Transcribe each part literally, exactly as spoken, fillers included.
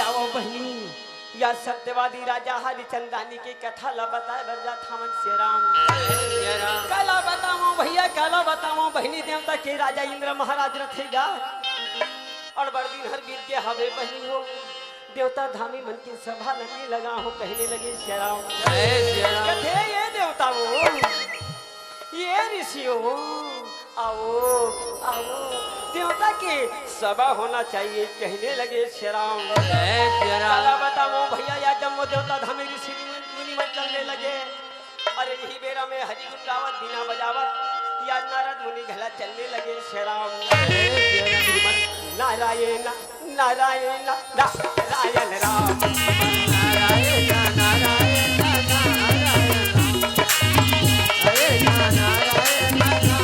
आओ बहिनी, या सत्यवादी राजा हरिचंदानी के कथा ला बताए बर जात हवन श्री राम। श्री राम। काला बतावं भैया, काला बतावं बहिनी, देवता के राजा इंद्र महाराज रथे गा। और बड़ दिन हर बीत गे हवे बहिनी हो, देवता धामी मन के सभा लगे लगा हो, कहने लगे श्री राम। जय श्री राम। कथे ये देवता हो, ये ऋषि हो, आओ, आओ, देवता के सभा होना चाहिए, कहने लगे श्री राम। जय श्री राम। काला बतावं भैया, या जम्मो देवता धामी ऋषि मुनि मन चलने लगे। अरे यही बेरा में हरि गुण गावत, बीना बजावत, या नारद मुनि घला चलने लगे श्री राम। जय श्री राम। नारायण, नारायण, नारायण राम। नारायण, नारायण, नारायण राम। हरे नारायण, नारायण राम।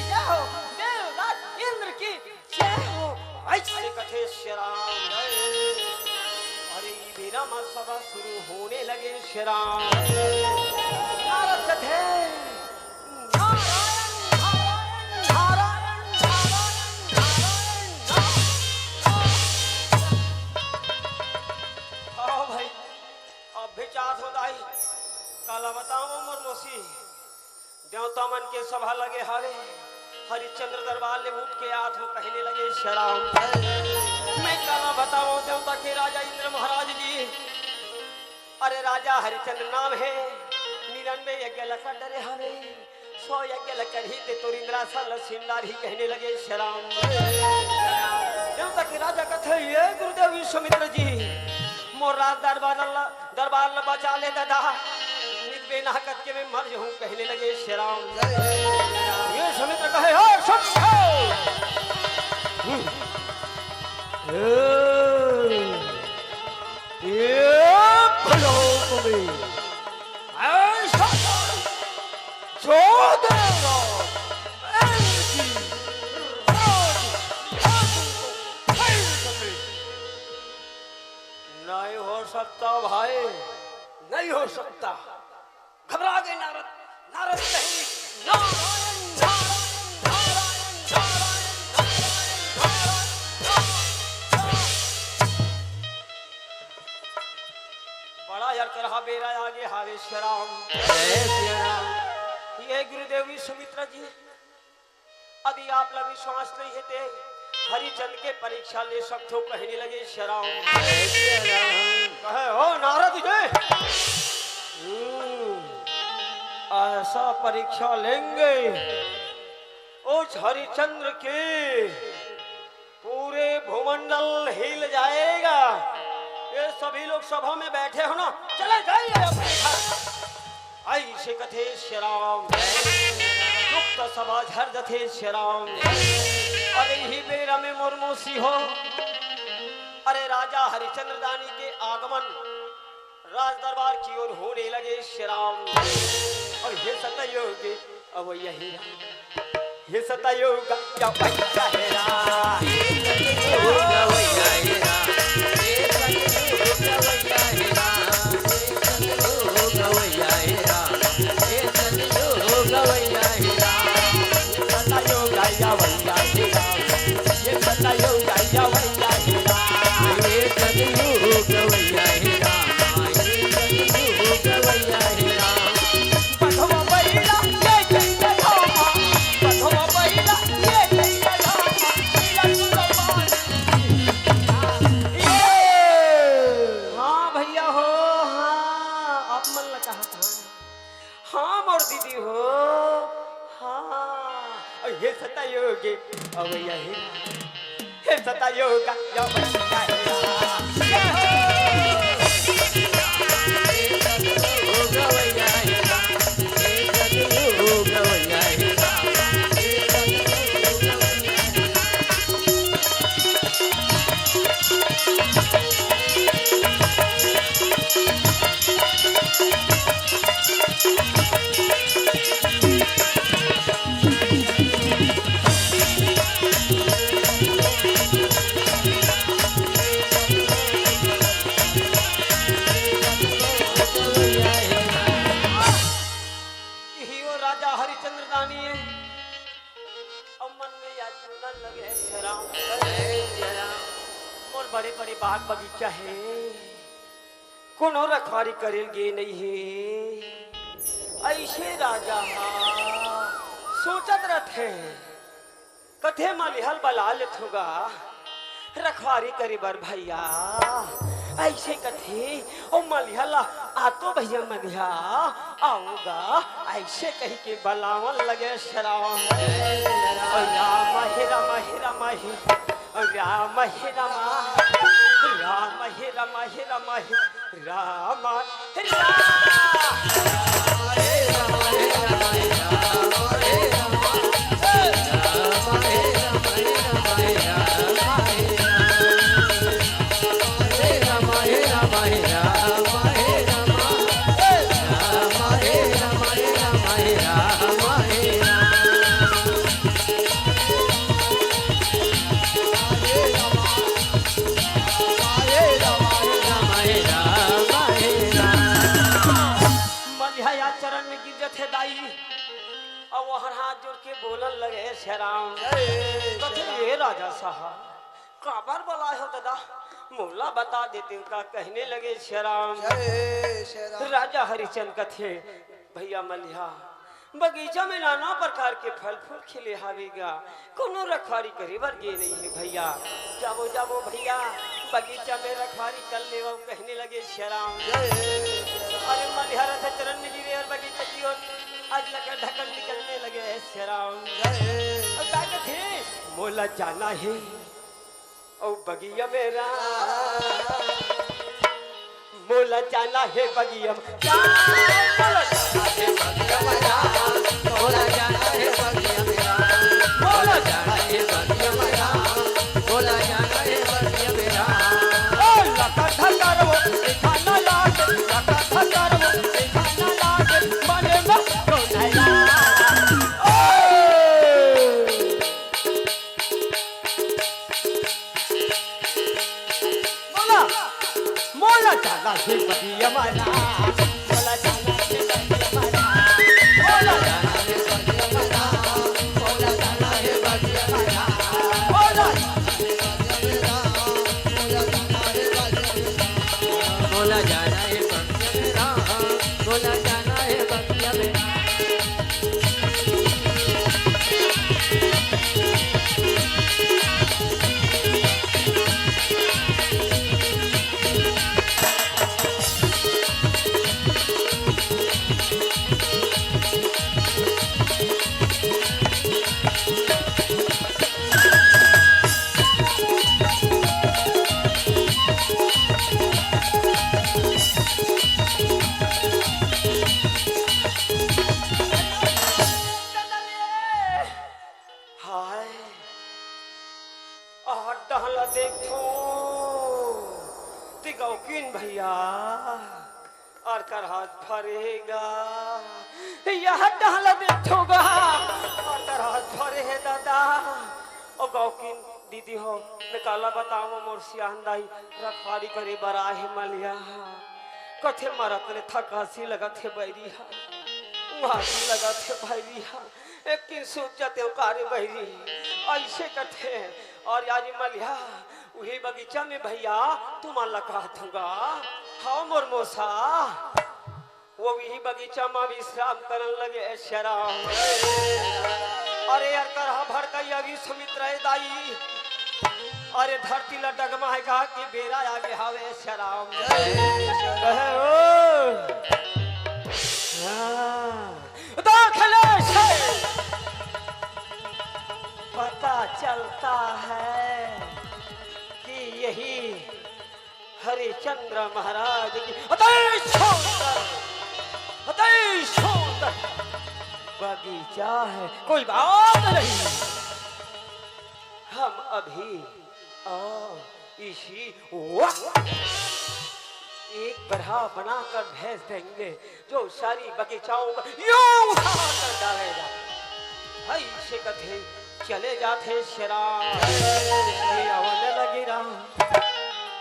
जय हो, देवराज इंद्र की जय हो। ऐसे कथे श्री राम। अरे, ई बेरा म सभा शुरू होने लगे श्री राम। नारद कथे, नारायण, नारायण, नारायण। हाँ भाई, अब भी चाहत हो दाई, काला बतावं मोर मौसी। देवता मन के सभा लगे हवे, हरिश्चंद्र दरबार ले उठ के आत हो, कहने लगे, "श्री राम, मैं काला बतावं देवता के राजा इंद्र महाराज जी।" अरे राजा हरिश्चंद्र नाम हे, निन्यानवे यज्ञ ल कर डरे हवे, सौ यज्ञ ल करही ते तोर इंद्रासन ल छिन डारही, कहने लगे, "श्री राम।" देवता के राजा कथे, "ये गुरुदेव विश्वामित्र जी, मोर राज दरबार ल दरबार ल बचा ले दादा, नित बेना कत के मैं मर जाहूं," कहने लगे श्री राम। ये समुद्र कहे, "हो समुद्र, ए, ए भलो तुम्हें, ऐसा जो देगा, ऐसी राज, राज, राज।" नहीं हो सकता भाई, नहीं हो सकता। घबरा गए नारद। नारद कहे, "नारायण, नारायण, नारायण।" बड़ा यार करहा बेरा आगे हावे श्री राम। जय श्री राम। ये गुरुदेव विश्वामित्र जी, यदि आप ला विश्वास नहीं हे ते हरिचंद के परीक्षा ले सकथो, कहने लगे श्री राम। कहे, "हो नारद जी, हम्म, ऐसा परीक्षा लेंगे, उस हरिचंद्र के पूरे भूमंडल हिल जाएगा।" ये सभी लोग सभा में बैठे हो ना, चले जाइए अपने घर। ऐसे कथे श्री राम। दुख त आवाज हर जथे श्री राम। अरे इही बेरा में मोर मौसी हो, अरे राजा हरिचंद्र दानी के आगमन राज दरबार की ओर होने लगे श्री राम। और हे सतयुग अवैया हे राम, हे सतयुग अवैया हे राम। हाँ भैया हो, हाँ, आप मन ला कहा था। हाँ मोर दीदी हो, हाँ। अउ हे सतयुग अवैया हे, हे सतयुग अवैया हे। जय हो। इही वो राजा हरिचंद्र दानी हे। अउ मन में या जुनन लगे हे श्री राम। मोर बड़े बड़े बाग बगीचा हे, कोनो रखवारी करे ल गे नइ हे। अइसे राजा हा सोचत रथे, कथे मलिहा ल बला लेथों गा रखवारी करे बर भैया। अइसे कथे, ओ मलिहा ला आतो भैया मलिहा, आओ गा, अइसे कहि के बलावन लगे श्री राम। ओ राम हे राम हे राम हे, ओ राम हे राम, राम हे राम हे राम हे, राम हे राम। मलिहा या चरण में गिर जथे दाई, अउ ओहर हाथ जोड़ के बोलन लगे, "श्री राम।" जय श्री कथे, राम। "ए राजा साहब, काबर बलाए हो दादा, मोला बता देते का?" कहने लगे, "श्री राम।" जय श्री राम। राजा हरिचंद कथे, "भैया मलिहा, बगीचा में नाना प्रकार के फल फूल खिले हावे गा, कोनो रखवारी करे बर गे नइ हे भैया। जाबो, जाबो भैया, बगीचा में रखवारी कर लेवव," कहने लगे श्री राम। जय हे। अरे मलिहा रथ चरण में गिरे अउ बगीचा की ओर आज लगा ढकन निकलने लगे श्री राम। जय हे। अउ का कथे, "मोला जाना हे अउ बगिया में राम, मोला जाना हे बगिया में राम, मोला जाना हे बगिया में राम, मोला जाना हे बगिया में राम, मोला जाना हे बगिया में राम, मोला जाना हे बगिया में राम।" ओ लका धकार वो दिखाना लागे, लका धकार वो दिखाना लागे, मने में कोन आया। ओ मोला, मोला जाना हे बगिया में राम, मोला जाना हे बगिया में राम, मोला जाना हे बगिया में राम, मोला जाना हे बगिया में राम, मोला जाना हे बगिया में राम, मोला जाना हे बगिया में राम, मोला जाना हे बगिया में राम, मोला जाना हे बगिया में राम। देखो, ते गौकिन भैया, अरकर हाथ फरेगा, यह टहला देखोगा, अरकर हाथ फरे हे दादा। ओ गौकिन दीदी हो, मैं काला बतावं, मोर सियान दाई रखवारी करे बर आहे मलिया। कथे मरत ले थकासी लगत हे बैरी हा, उहासी लगत हे बैरी हा। एक दिन सूत जाते हो कारे बहिरी, ऐसे कथे। और आज मलिया, वही बगीचा में भैया, तुमन ला कहत हूँ गा, हव मोर मोसा, वो वही बगीचा में विश्राम करन लगे श्याम। अरे यार, करहा भड़कइया विश्वामित्र ए दाई, अरे धरती ला डगमगाय के बेरा आगे हवे श्याम। कहे ओ, हाँ। दाखिले से पता चलता है कि यही हरिश्चंद्र महाराज की अति सुंदर, अति सुंदर बगीचा है। कोई बात नहीं, हम अभी, आ, इसी वक्त एक बरहा बनाकर भेज देंगे, जो सारी बगीचाओं का यूं उखाड़ कर डालेगा। हाय से कथे चले जाथे श्याम। ये आवन लगी राम।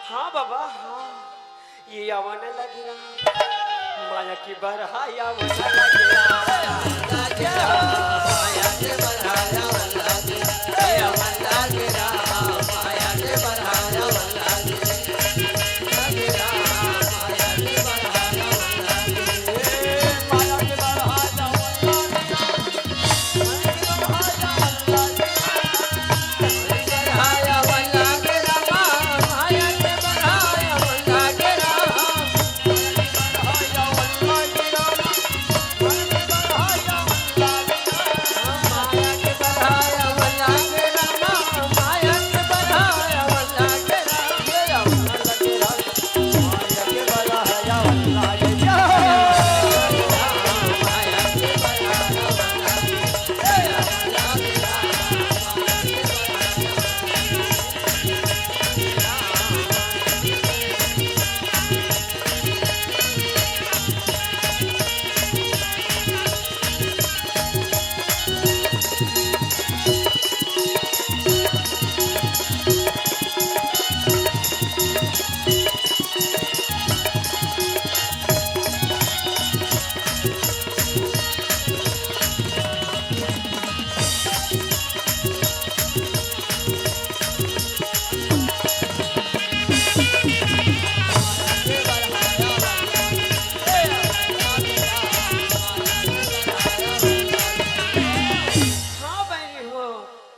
हाँ बाबा, हाँ, ये आवन लगी राम। माया के बरहा आवन लगी राम। हाँ बहिनी हो,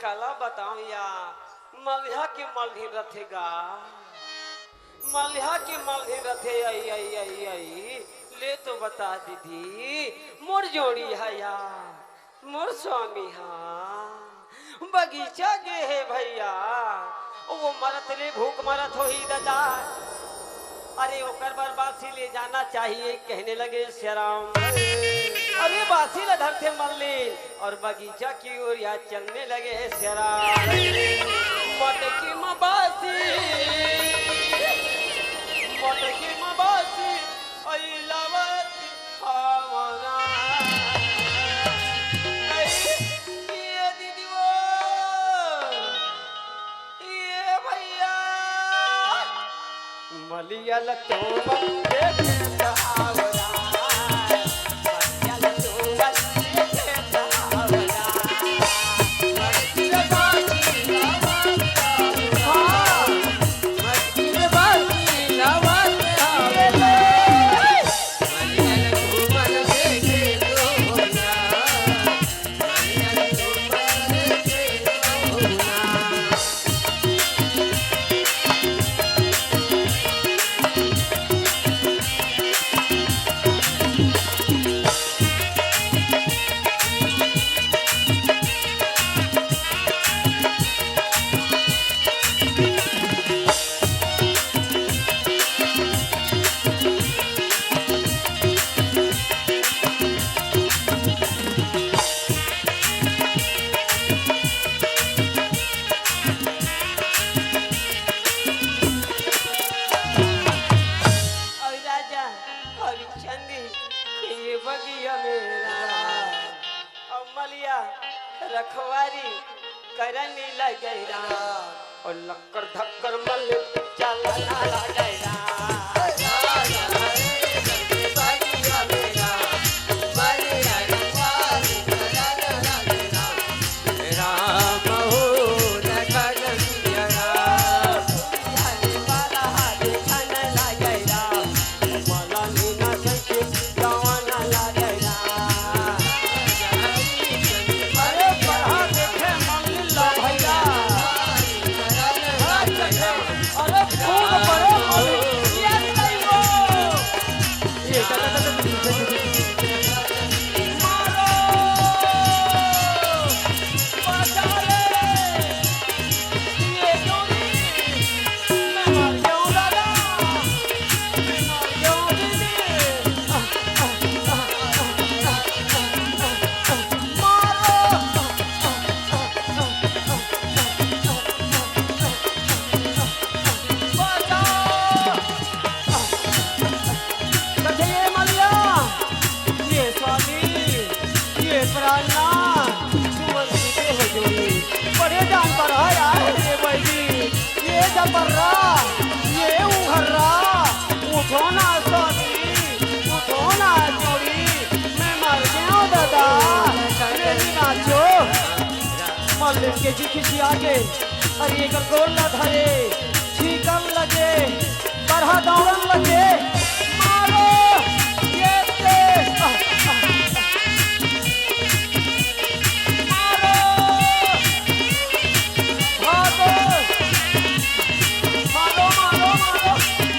काला बतावं या, मलिहा के मलगिन रथे गा, मलिहा के मलगिन रथे, अई, अई, अई, अई, ले तो बता दीदी, मोर जोड़ी हा या, मोर स्वामी हा, बगीचा गे हे भैया, वो मरत ले भूख मरत होही दादा। अरे ओकर बर बासी ले जाना चाहिए, कहने लगे श्याम। अरे बासी ला धरथे मल्लिन और बगीचा की ओर या चलने लगे श्याम। मटकी में बासी, मटकी में बासी, अई लावत हवना। अई, ये दीदी वो, ये भैया, मलिया ल तो मत देखे त हवना। मलिया ल तो मत देखे त हवना। रखवारी करन लगैरा, और लक्कर धक्कर मल चलना लगैरा। राम हो लखन सिया राम। कथे ये मलिया, ये स्वामी, ये प्राणा, तुमन सीते हो जोड़ी। बड़े जान पर है यार, ये बैगी, ये जबर्रा, ये उघर्रा, उठो ना स्वामी, उठो ना जोड़ी, मैं मर गया दादा, मेरी नाचो। मल्लिन के जी खिसिया के, अरे एकर गोड़ ला धरे, छींकन लगे, बरहा दौड़न लगे, मारो, ये दे, मारो, भागो, मारो, मारो, मारो,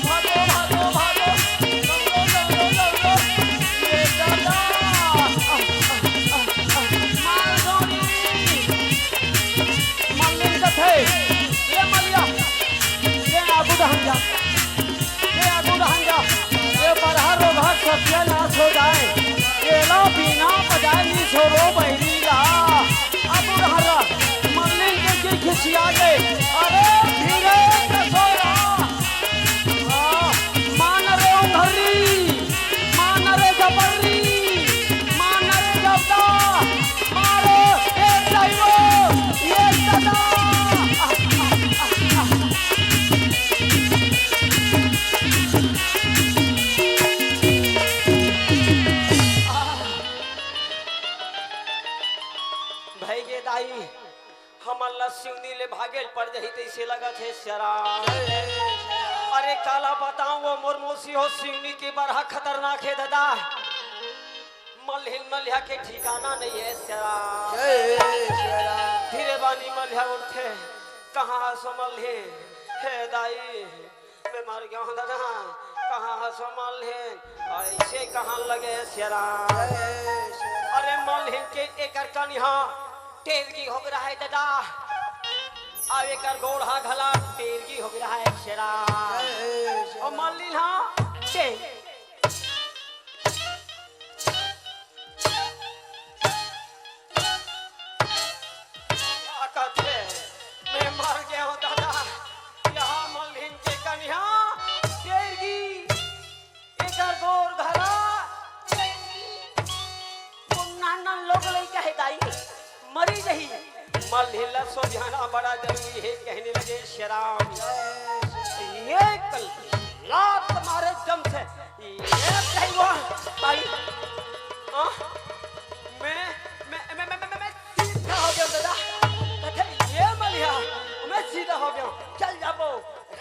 भागो, भागो, भागो, दौड़ो, दौड़ो, दौड़ो, ये दादा, मार दौड़ी। मल्लिन कथे, "ये मलिया, ये आगू डहन जा, ये आगू डहन जा, ये बरहा रोगहा सत्यानाश हो जाए, ये ला बीना बजाए नी छोरो बहिरी ला।" आगू डहन ला, मल्लिन के जी खिसिया गए, "अरे धीरे से सोया।" हाँ, मान रे उंघरी, मान रे जबर्री, मान रे जबदा, मारो, ए दाइयो, ये दादा। भाई गे दाई, हमन ला सिवनी ले भागे ल पड़ जाही तइसे लगत हे सरा। अरे काला बताऊं वो मोर मौसी हो, सिवनी के बरहा खतरनाक हे दादा। मल्हिन मलिया के ठिकाना नइ हे सरा। धीरे बानी मलिया उठथे, कहाँ हस मल्हिन? हे दाई, मैं मर गया हूँ दादा, कहाँ हस मल्हिन? अइसे कहाँ लगे सरा? अरे मल्हिन के एकर कनिहा टेरगी हो गे हे दादा, अउ एकर गोड़हा घला टेरगी हो गे हे सरा। अउ मल्हिन हा टेर का कथे? मैं मर गया हूँ दादा। यहाँ मल्हिन के कनिहा टेरगी, एकर गोड़ घला टेरगी। वो नान नान लोग लइका हे दाई, मरी जही। मल्हिन ला सोझाना बड़ा जरूरी हे, कहने लगे सराम। एक लात मारे जम से, ये कही वो भाई, हाँ? मैं, मैं, मैं, मैं, मैं, मैं, मैं सीधा हो गया दादा। कथे, "ये मलिया, मैं सीधा हो गया। चल जाबो,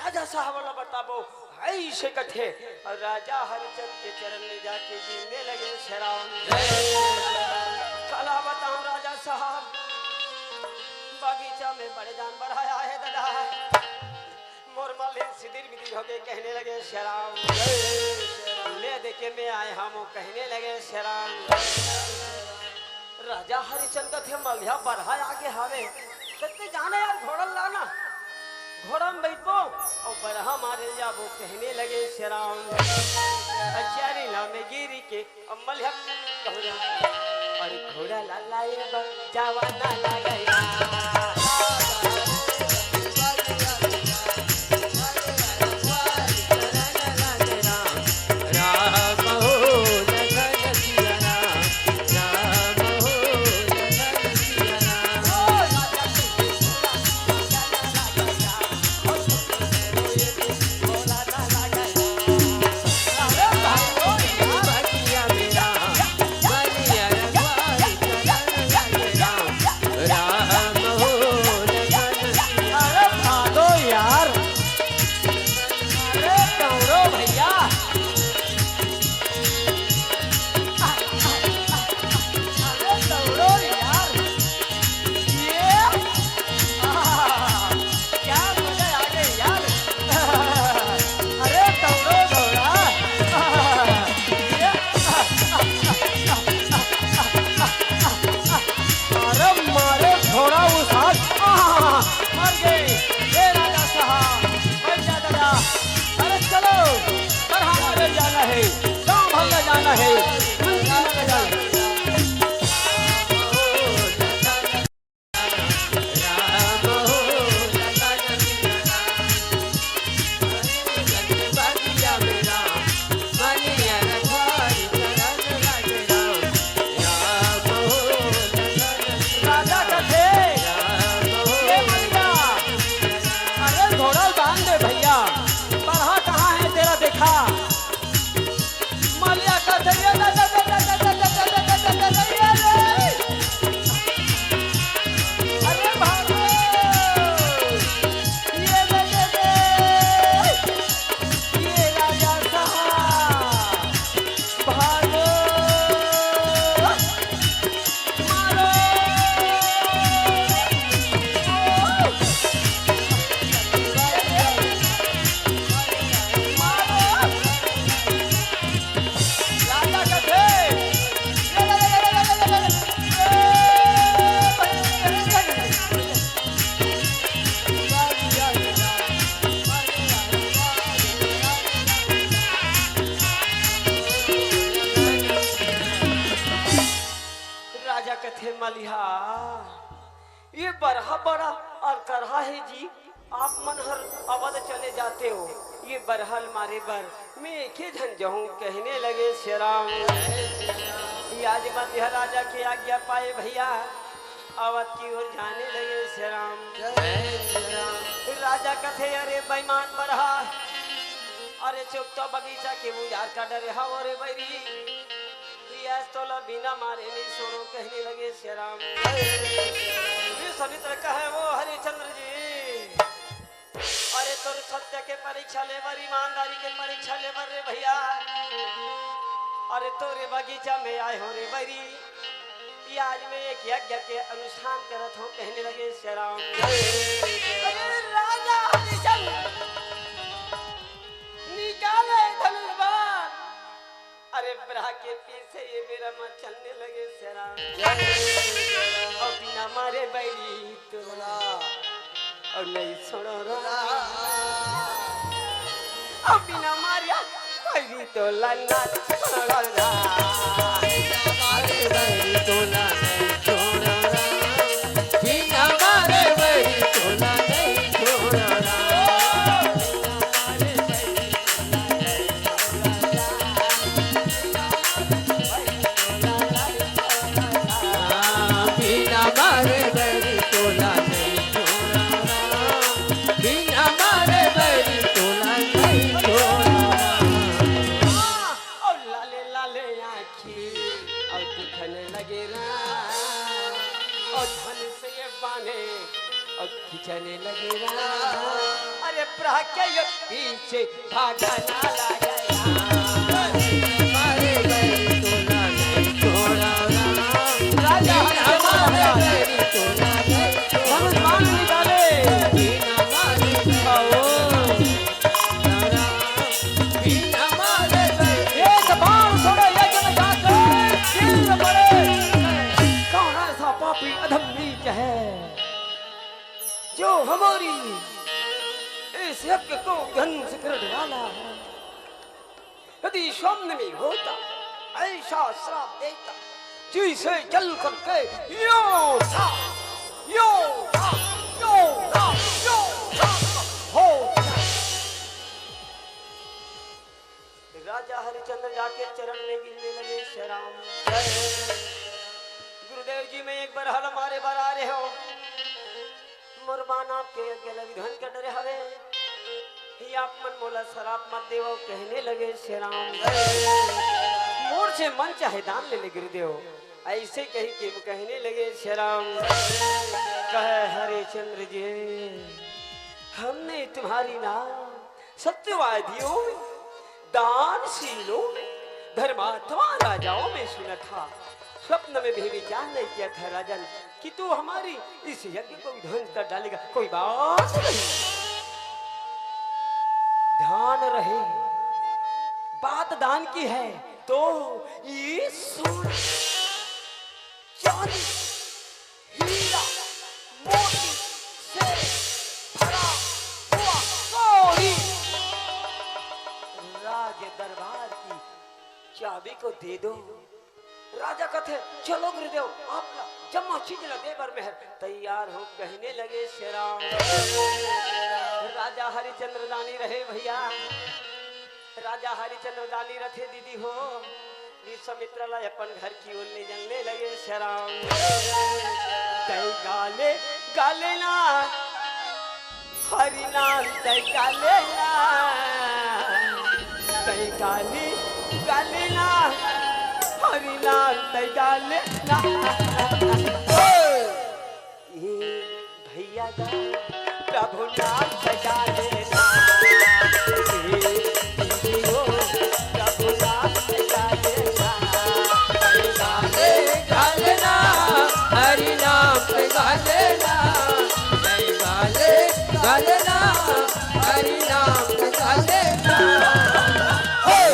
राजा साहब ला बताबो।" अइसे कथे, अउ राजा हरिचंद के चरण में जाके गिरने लगे सराम। काला बताऊं राजा साहब, बगीचा में बड़े जानवर आया हे दादा। मोर मल्हिन सिदिर बिदिर होके कहने लगे, "सराम।" ले देखे मैं आए हम, वो कहने लगे, "सराम।" राजा हरिचंद कथे, "मलिया बरहा आगे हावे, कते जाना यार, घोड़ा लाना, घोड़ा में बैठबो अउ बरहा मारे जाबो," कहने लगे, "सराम।" अचारी ला में गिरी के अम्मल हक कहूरा। अरे घोड़ा ला लाए बा, जवाना ला गया। राम हो लखन सिया राम, राम हो लखन आ, ये बरहा बड़ा अउ करहा हे जी, आप मन हर अवध चले जाते हो, ये बरहा ल मारे बर मैं एके झन जहूँ कहने लगे श्याम। ये आज मध्य राजा के आज्ञा पाए भैया, अवध की ओर जाने लगे श्याम। राजा कथे, अरे बेईमान बरहा, अरे चुप तो बगीचा के उजाड़ कर डरे हव रे बैरी। यस तोला बिना मारे नहीं छोड़ों कहने लगे श्याम। विश्वामित्र कहे, वो हरिश्चंद्र जी, अरे तोर सत्य के परीक्षा लेबर, ईमानदारी के परीक्षा लेबर रे भैया। अरे तोरे बगीचा में आए हों रे बैरी, ये आज मैं एक यज्ञ के अनुष्ठान करत हों कहने लगे श्याम। अरे राजा हरिश्चंद्र निकाले धनुष बाण, अरे बरहा के पीछे ये बेरा म चलने लगे श्याम। अउ बिना मारे बैरी तोला अउ नहीं छोड़ों रा। अउ बिना मारे बैरी तोला ना छोड़ों रा। अउ लाले लाले आँखी अउ दिखने लगे रा, अउ धनुष ये बाने अउ खींचने लगे रा। अरे बरहा के ये पीछे भागना लगे रा। अरे बैरी तोला नहीं छोड़ों रा। राजा हरिश्चंद्र महाराज। धनुष बाण निकाले। आओ। एक बाण छोड़े, यज्ञ में जाके गिर पड़े। कौन ऐसा पापी अधम नीच है जो हमारी इस यज्ञ को ध्वंस करने वाला है? यदि सामने में होता, ऐसा श्राप देता, जैसे जल करके यो था, यो था, यो था, यो था, हो। राजा हरिश्चंद्र जाके चरण में गिरने लगे, "श्याम, गुरुदेव जी, मैं एक बरहा ल मारे बर आ रहे हों। मोर बान आपके यज्ञ ल विध्वंस कर डरे हवे। हे आप मन मोला श्राप मत देवव," कहने लगे श्याम। "मोर से मन चाहे दान ले ले गुरुदेव," ऐसे कहि के कहने लगे श्याम। कहे, "हरिश्चंद्र जी, हमने तुम्हारी नाम सत्यवादियों में, दानशीलों में, धर्मात्मा राजाओं में सुना था। स्वप्न में भी विचार नहीं किया था राजन कि तू हमारी इस यज्ञ को विध्वंस कर डालेगा। कोई बात नहीं, ध्यान रहे, बात दान की है।" तो ये सोना, चांदी, हीरा मोती से भरा हुआ कोई राज दरबार की चाबी को दे दो। राजा कथे, "चलो गुरुदेव, आप ला जम्मो चीज ला दे बर मेहर तैयार हों," कहने लगे श्याम। राजा हरिश्चंद्र दानी रहे भैया, राजा हरिश्चंद्र दानी रथे दीदी हो, विश्वामित्र ला अपन घर की ओर ले जलने लगे श्याम। तै गाले गाले ना हरि नाम तै गाले ना, तै गाले गाले ना, हरि नाम तै गाले ना। ए भैया गा, प्रभु नाम सजा लेना। ए दीदी हो, प्रभु नाम सजा लेना। गाले गाले ना, हरि नाम गाले ना। गाले गाले ना, हरि नाम गाले ना। हे,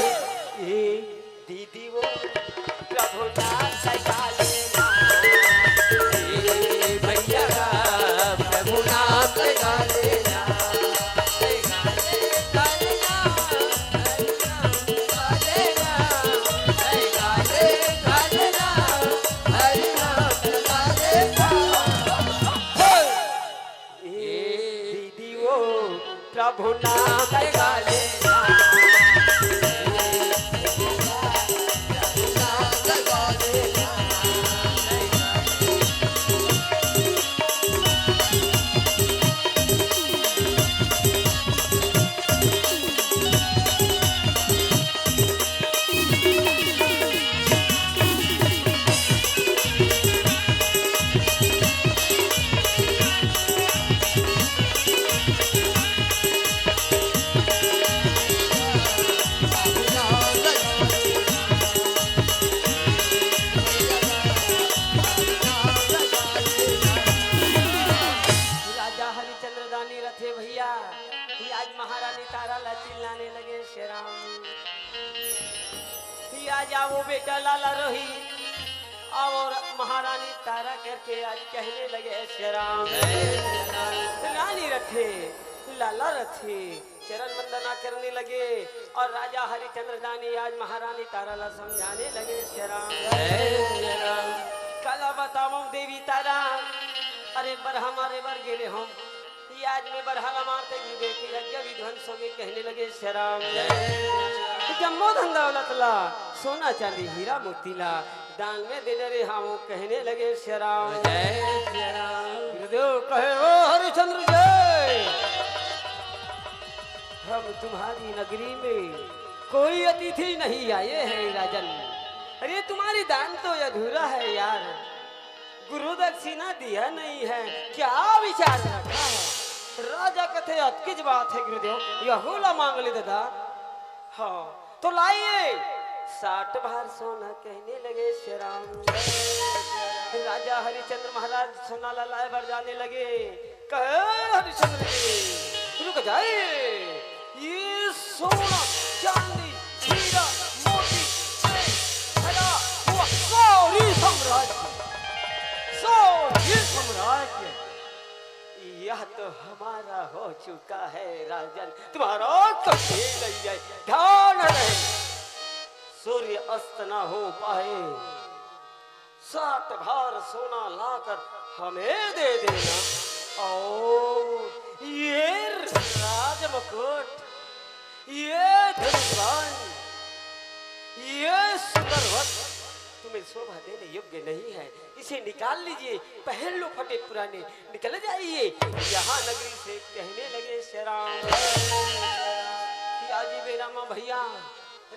ए दीदी वो प्रभु नाम सजा लेना। ए भैया प्रभु नाम भुना दे गाले। राजा हरिचंद्र दानी रथे भैया, कि आज महारानी तारा ला चिल्लाने लगे, "शेराम।" कि आज आवो बेटा लाला रोही, और महारानी तारा करके आज कहने लगे, "शेराम।" रानी रथे, लाला रथे, चरण वंदना करने लगे और राजा हरिचंद्र दानी आज महारानी तारा ला समझाने लगे, "शेराम।" काला बतावंव देवी तारा, अरे बरहा मारे बर गे रेहेंव, ये आज मैं बरहा ला मारते गिर गे कि यज्ञ विध्वंस होगे, कहने लगे, "शेराम।" जम्मो धन दौलत ला सोना चांदी हीरा मोती ला दान में देने रेहेंव, कहने लगे, "शेराम।" गुरुदेव कहे, "ओ हरिचंद्र जय, हम तुम्हारी नगरी में कोई अतिथि नहीं आए हैं राजन। अरे तुम्हारी दान तो अधूरा है यार, गुरु दक्षिणा दिया नहीं है, क्या विचार रखा है?" राजा कथे, "अतकिच बात है गुरुदेव, यहू ला मांग ले ददा।" हाँ, तो लाइए, साठ भार सोना, कहने लगे, "शेराम।" राजा हरिचंद्र महाराज सोना ला लाए बर जाने लगे। कहे, "हरिचंद्र जी, रुक जाइए, ये सोना, चांदी, हीरा, मोती से भरा हुआ सारी साम्राज्य, सारी साम्राज्य, यह तो हमारा हो चुका है राजन, तुम्हारा कभी नहीं है, ध्यान रहे, सूर्य अस्त ना हो पाए, साठ भार सोना लाकर हमें दे देना, और ये राजमुकुट, ये धनुष बाण, ये सुंदर वस्त्र तुम्हें शोभा देने योग्य नहीं है, इसे निकाल लीजिए, पहन लो फटे पुराने, निकल जाइए यहाँ नगरी से।" कहने लगे, "शेराम।" कि आजी बेरा मा भैया,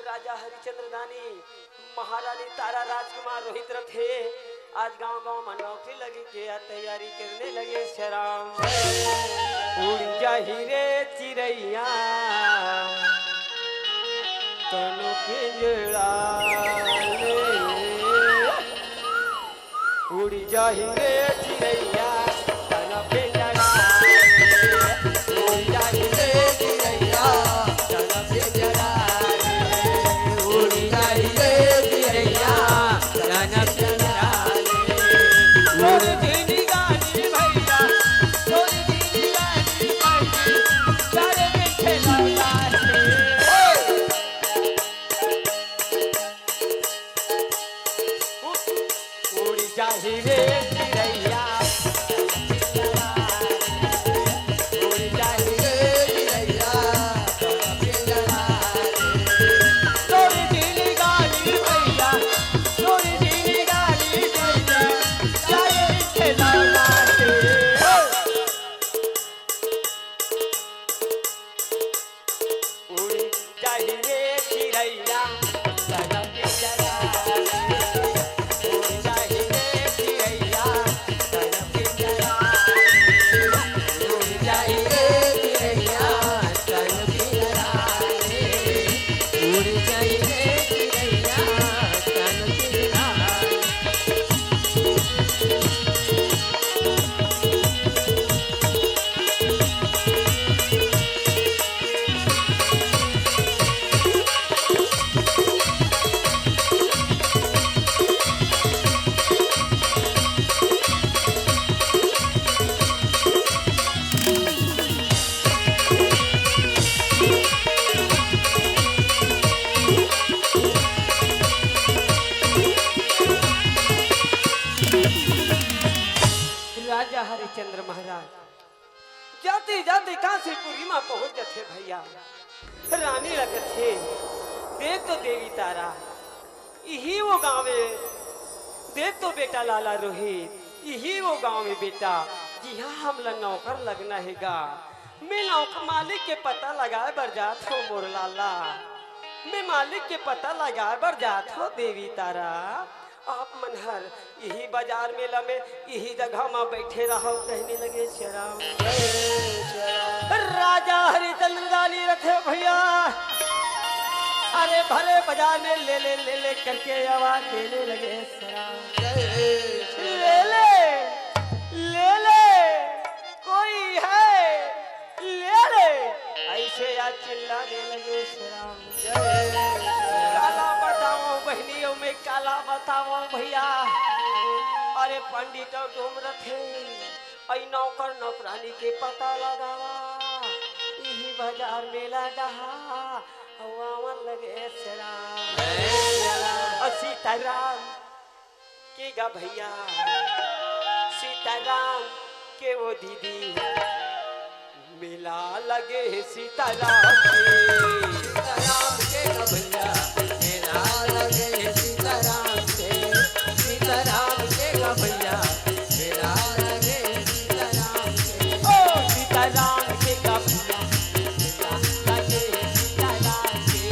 राजा हरिचंद्र दानी, महारानी तारा, राजकुमार रोहित रथे, आज गांव-गांव मा नौकरी लगे के तैयारी करने लगे, शेराम। उड़ जाही रे चिरैया, तनु पिंजरा ले। उड़ जाही रे चिरैया, तन पिंजरा रे। उड़ जाही रे चिरैया, तन पिंजरा रे। उड़ जाही रे चिरैया, तन पिंजरा रे। उड़ जिंदगानी भैया, उड़ जिंदगानी भैया, चल बैठे लौटा रे। उड़ जाही रे चिरैया, उड़ जाही रे चिरैया, तोर दिल गाली भैया, तोर दिल गाली भैया, जाए खेला रे। उड़ जाही रे चिरैया, तन पिंजरा रे। उड़ जाही रे चिरैया, तन पिंजरा रे। उड़ जाही रे चिरैया, तन पिंजरा रे। उड़ जाही रे चिरैया, तन पिंजरा रे। राजा हरिश्चंद्र महाराज जाते जाते कांसीपुरी म पहुंच जथे भैया। रानी ल कथे, "देख तो देवी तारा, इही वो गांव ए, देख तो बेटा लाला रोहित, इही वो गांव ए बेटा, जिहां हमला नौकर लगना हे गा। मैं नौकर मालिक के पता लगाए बर जात हो मोर लाला, मैं मालिक के पता लगाए बर जात हो देवी तारा।" आप मन हर इही बाजार मेला में इही जगह म बैठे रहव कहने लगे श्री राम। राजा हरिचंद्र दानी रथे भैया, अरे भरे बाजार में ले ले ले ले करके आवाज देने लगे श्री राम। ले ले, ले ले, कोई है, ले ले, ऐसे आज चिल्लाने लगे श्री राम। काला बतावंव बहिनी, अउ मैं काला बतावंव भैया। अरे पंडित अउ डोम रथे, अई नौकर नौकरानी के पता लगावा। इही बाजार मेला डहा, अउ आवन लगे श्री राम। अ सीताराम के गा भैया, सीताराम के वो दीदी, मेला लगे हे सीताराम के। सीताराम के गा भैया, मेला लगे हे सीताराम के। सीताराम के गा भैया, मेला लगे हे सीताराम के। ओ सीताराम के गा भैया, मेला लगे हे सीताराम के।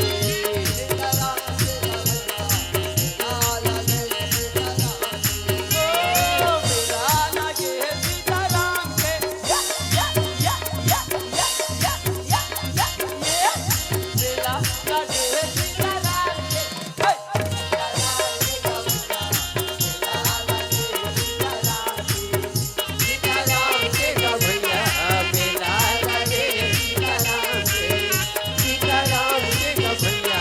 सीताराम के गा भैया,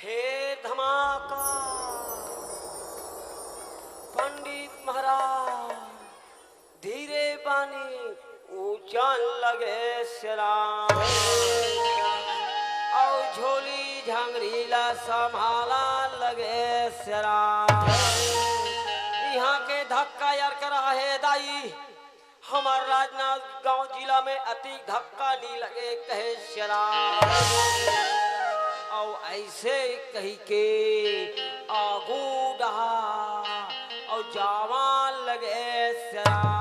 फेर धमाका। पंडित महाराज धीरे बानी ऊंचन लगे श्री राम, अउ झोली झांगरी ला संभालन लगे श्री राम। इहां के धक्का यार करा हे दाई, हमर राजनांदगांव जिला में अतिक धक्का नी लगे कहे श्री राम। अउ ऐसे कहिके आगू डहा अउ जावन लगे श्री राम।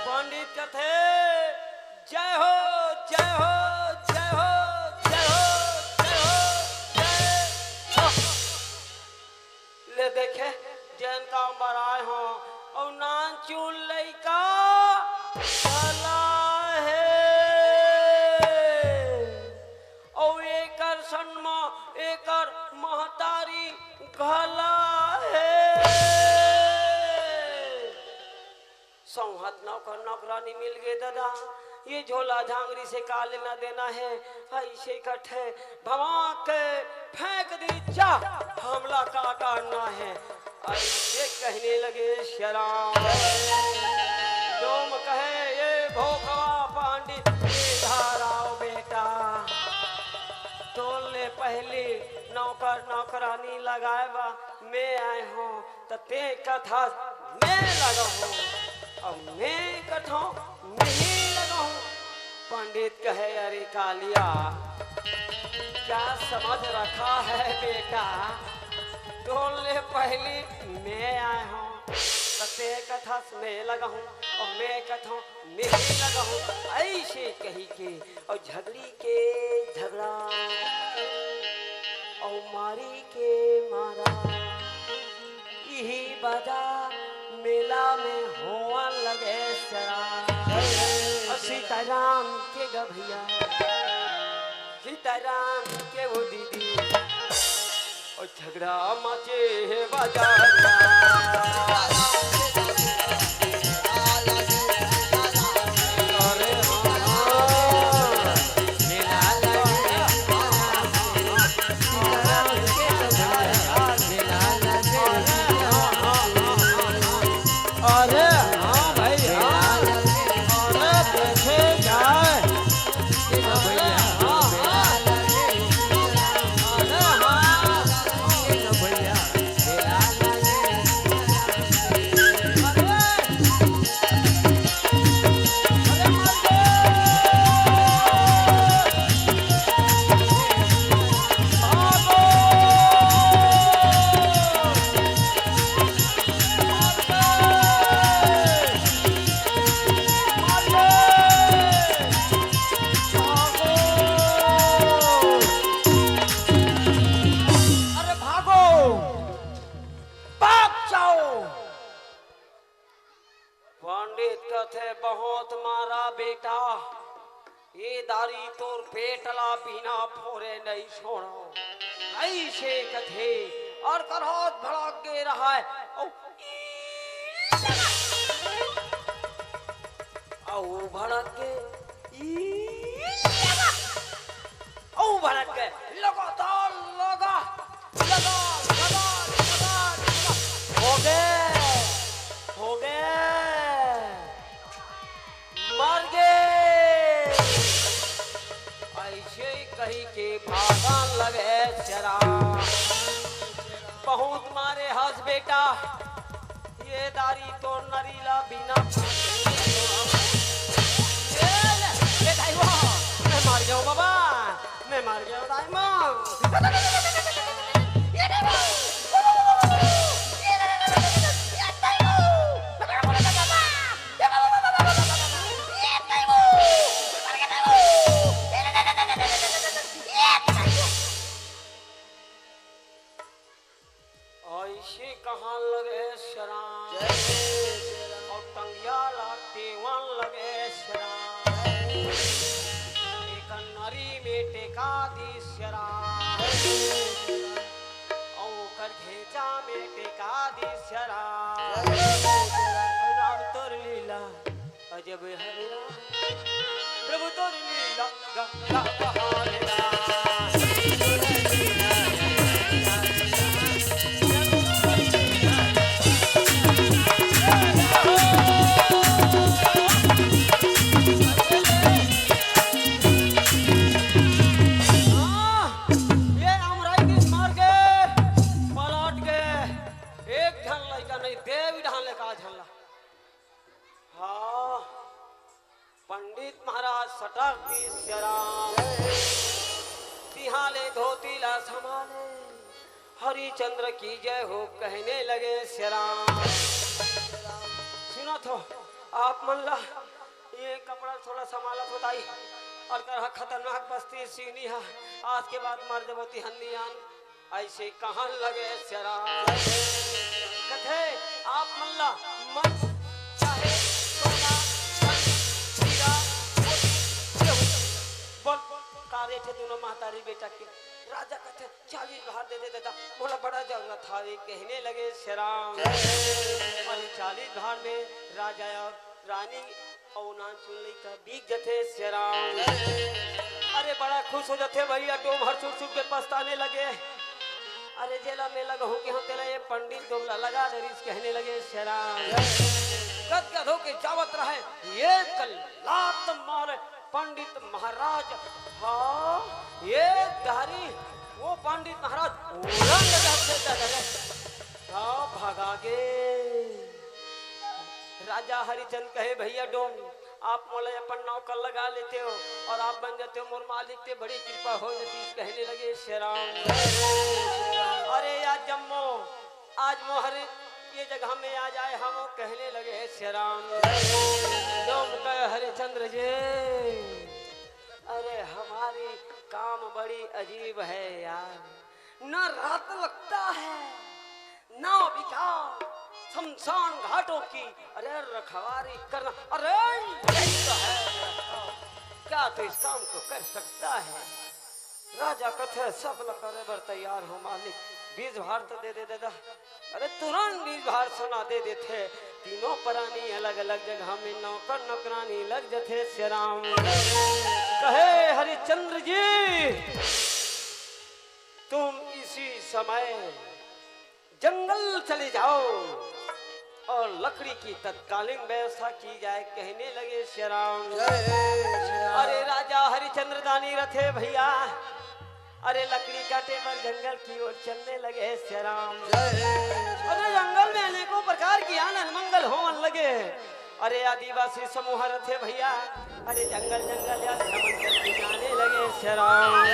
पंडित कथे, "जय हो, जय हो, जय हो, जय हो, जय हो, जय हो।" ले देखे, जेन काम बर आए हो, अउ नानचुन लइका घला हे, अउ एकर संग म एकर महतारी घला हे। सौंहत नौकर नौकरानी मिल गे ददा, ये झोला झांगरी से का लेना देना हे? ऐसे कथे भवा के फेंक दी जा, हमला का करना हे? ऐसे कहने लगे श्री राम। डोम कहे, "ये भोकवा पंडित, इधर आओ बेटा, तोर ले पहली नौकर नौकरानी लगाए बा मैं आए हूँ।" त तें कथस मैं लगाहूं, अउ मैं कथों, नहीं लगाहूं। पंडित कहे, "अरे कालिया, क्या समझ रखा है बेटा? तोर ले पहली मैं आए हूं, त ते कथस मैं लगाहूं, अउ मैं कथों नहीं लगाहूं।" ऐसे कही के अउ झगड़ी के झगड़ा, अउ मारी के मारा, इही बाजा मेला में होवन लगे सरा। अउ सीताराम के ग भैया, सीताराम के वो दीदी, अउ झगड़ा मचे हे बाजार। अरे हाँ, अरे हाँ भाई, हाँ। अरे देखे जाए। अरे हाँ, हाँ। अरे हाँ। अरे भागो, भाग जाओ। पंडित कथे, "बहुत मारा बेटा, ये दारी तोर पेट ला बिना फोरे नहीं छोड़ो।" ऐसे कथे अउ करहत भड़क गे रहय। अउ, अउ भड़क गे, अउ भड़क गे, लगातार लगा, लगा, लगा, लगा, लगा। हो गे, हो गे। मर गे। ऐसे ही कही के भागन लगे सरा। बहुत मारे हस बेटा, ये दारी तोर नरी ला बिना। ये ले, ये दाई वो, मैं मर गया हूँ बाबा, मैं मर गया हूँ दाई माँ। ऐसे कहन लगे सरा। जय श्री राम। अउ टंगिया ला टेवन लगे सरा। एक नरी में टेका दी सरा। जय श्री राम। अउ ओकर घेंचा में टेका दी सरा। जय श्री राम। राम तोर लीला अजब हरे राम, प्रभु तोर लीला ग-, ग-, गहारे राम। हाँ, ये अमराई दिन मर गे, पलट गे। एक झन लइका नहीं, देवी ढाले का झन ला। हाँ, पंडित महाराज सटक दिस राम। तिहां ले धोती ला संभाले, हरिचंद्र की जय हो कहने लगे सराम। सुनत हो आप मन ला, ये कपड़ा थोड़ा संभालत हो दाई, अउ करहा खतरनाक बस्ती सीनी हा, आज के बाद मर जबो तिहन्नी आन। ऐसे कहन लगे सरा। कथे, आप मन ला मन चाहे सोना, धन, हीरा, मोती, केहू। बोल, का रेट हे दोनों महतारी बेटा के? राजा कथे, "चालीस भार दे दे दादा, मोला बड़ा जरूरत हावे," कहने लगे सराम। अउ चालीस भार में राजा अउ रानी अउ नानचुन लइका बिक जथे सियाराम। अरे बड़ा खुश हो जथे भइया, डोम हर सुन सुन के पछताने लगे। अरे जेला मैं लगहूं के हूं तेला ये पंडित डोम ला लगा दे रिस कहने लगे सियाराम। गदगद होके जावत रहे, एक लात मारे पंडित महाराज। हाँ, ये दारी वो पंडित महाराज उलंग जाथे दादा रे। हाँ, भगा गे। राजा हरिचंद कहे, "भैया डोम, आप मोला अपन नौकर लगा लेते हो और आप बन जाते हो मोर मालिक, ते बड़ी कृपा हो जाती।" कहने लगे, "श्री राम, अरे यार जम्मो, आज मोहर ये जगह में आ जाए हम।" कहने लगे, "श्री राम।" डोम कहे, "हरिचंद्र जी, अरे हमारी काम बड़ी अजीब है यार, ना रात लगता है, ना विकास, शमशान घाटों की, अरे रखवारी करना, अरे यही तो है, क्या तो इस काम को कर सकता है?" राजा कथे, "सब ल करे बर तैयार हो मालिक, बीज भार तो दे दे दादा।" अरे तुरंत बीज भार सोना दे देथे। तीनों प्राणी अलग-अलग जगह में नौकर नौकरानी लग जथे श्री राम। कहे, "हरिचंद्र जी, तुम इसी समय जंगल चले जाओ और लकड़ी की तत्कालीन व्यवस्था की जाए।" कहने लगे श्री राम। जय श्री राम। अरे राजा हरिचंद्र दानी रथे भैया, अरे लकड़ी काटे बर जंगल की ओर चलने लगे श्री राम। जय श्री अरे राम। जंगल में अनेकों प्रकार की आनंद मंगल होवन लगे। अरे आदिवासी समूह रथे भैया, अरे जंगल जंगल यार भ्रमण करके जाने लगे श्री राम।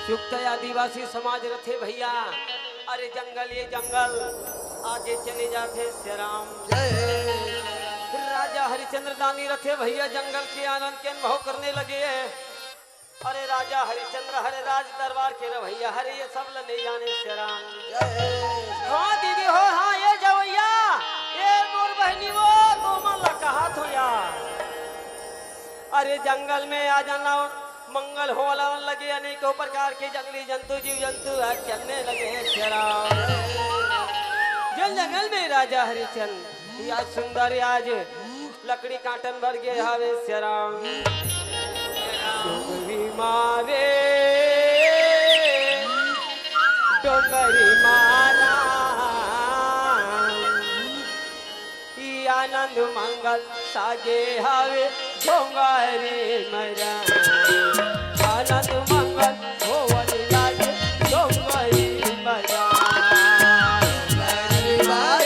चुकता आदिवासी समाज रथे भैया, अरे जंगल ये जंगल आगे चले जाथे श्री राम। जय। राजा हरिचंद्र दानी रथे भैया, जंगल के आनंद के अनुभव करने लगे। अरे राजा हरिचंद्र हरे राज दरबार के रवैया हरे, ये सब ल नहीं जाने श्री राम। जय। हाँ दीदी हो, हाँ ये जवैया, ये मोर बहनी वो, तो मन ला कहा थो यार। अरे जंगल में आ जाना मंगल होवला लगे, अनेकों प्रकार के जंगली जंतु, जीव जंतु आज चलने लगे श्री राम। जल जंगल में राजा हरिचंद, आज सुंदर आज लकड़ी काटन बर गे हावे श्री राम। डोंगरी मारे, डोंगरी मारा, ई आनंद मंगल साजे हवे डोंगरी मरा। आनंद मंगल होवत लागे डोंगरी मरा। डोंगरी मरा।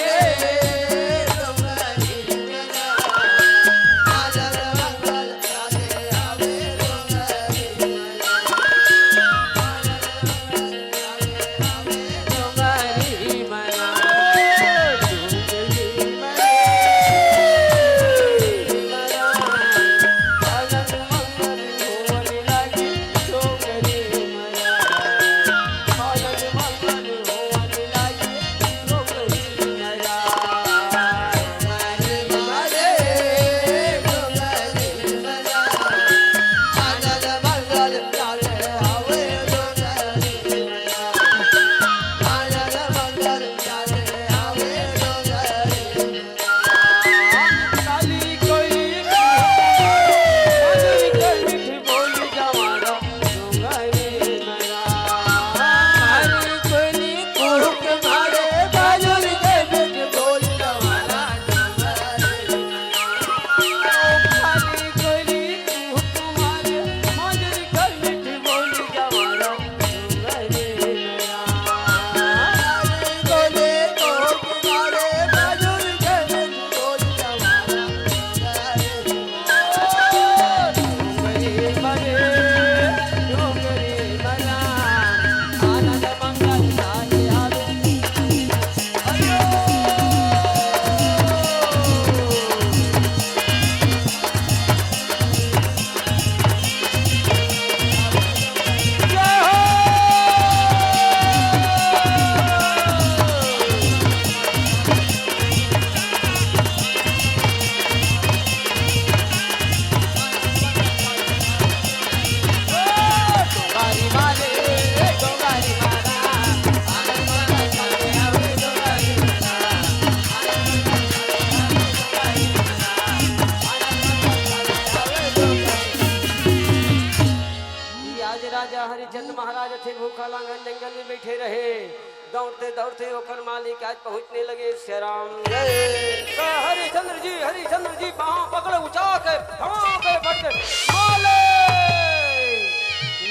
कालांगन जंगल में बैठे रहे। दौड़ते दौड़ते ओकर मालिक आज पहुंचने लगे, सियाराम। जय। कहे, "हरिचंद्र जी, हरिचंद्र जी, बाहों पकड़ उठा के, हवा के फटके, माले,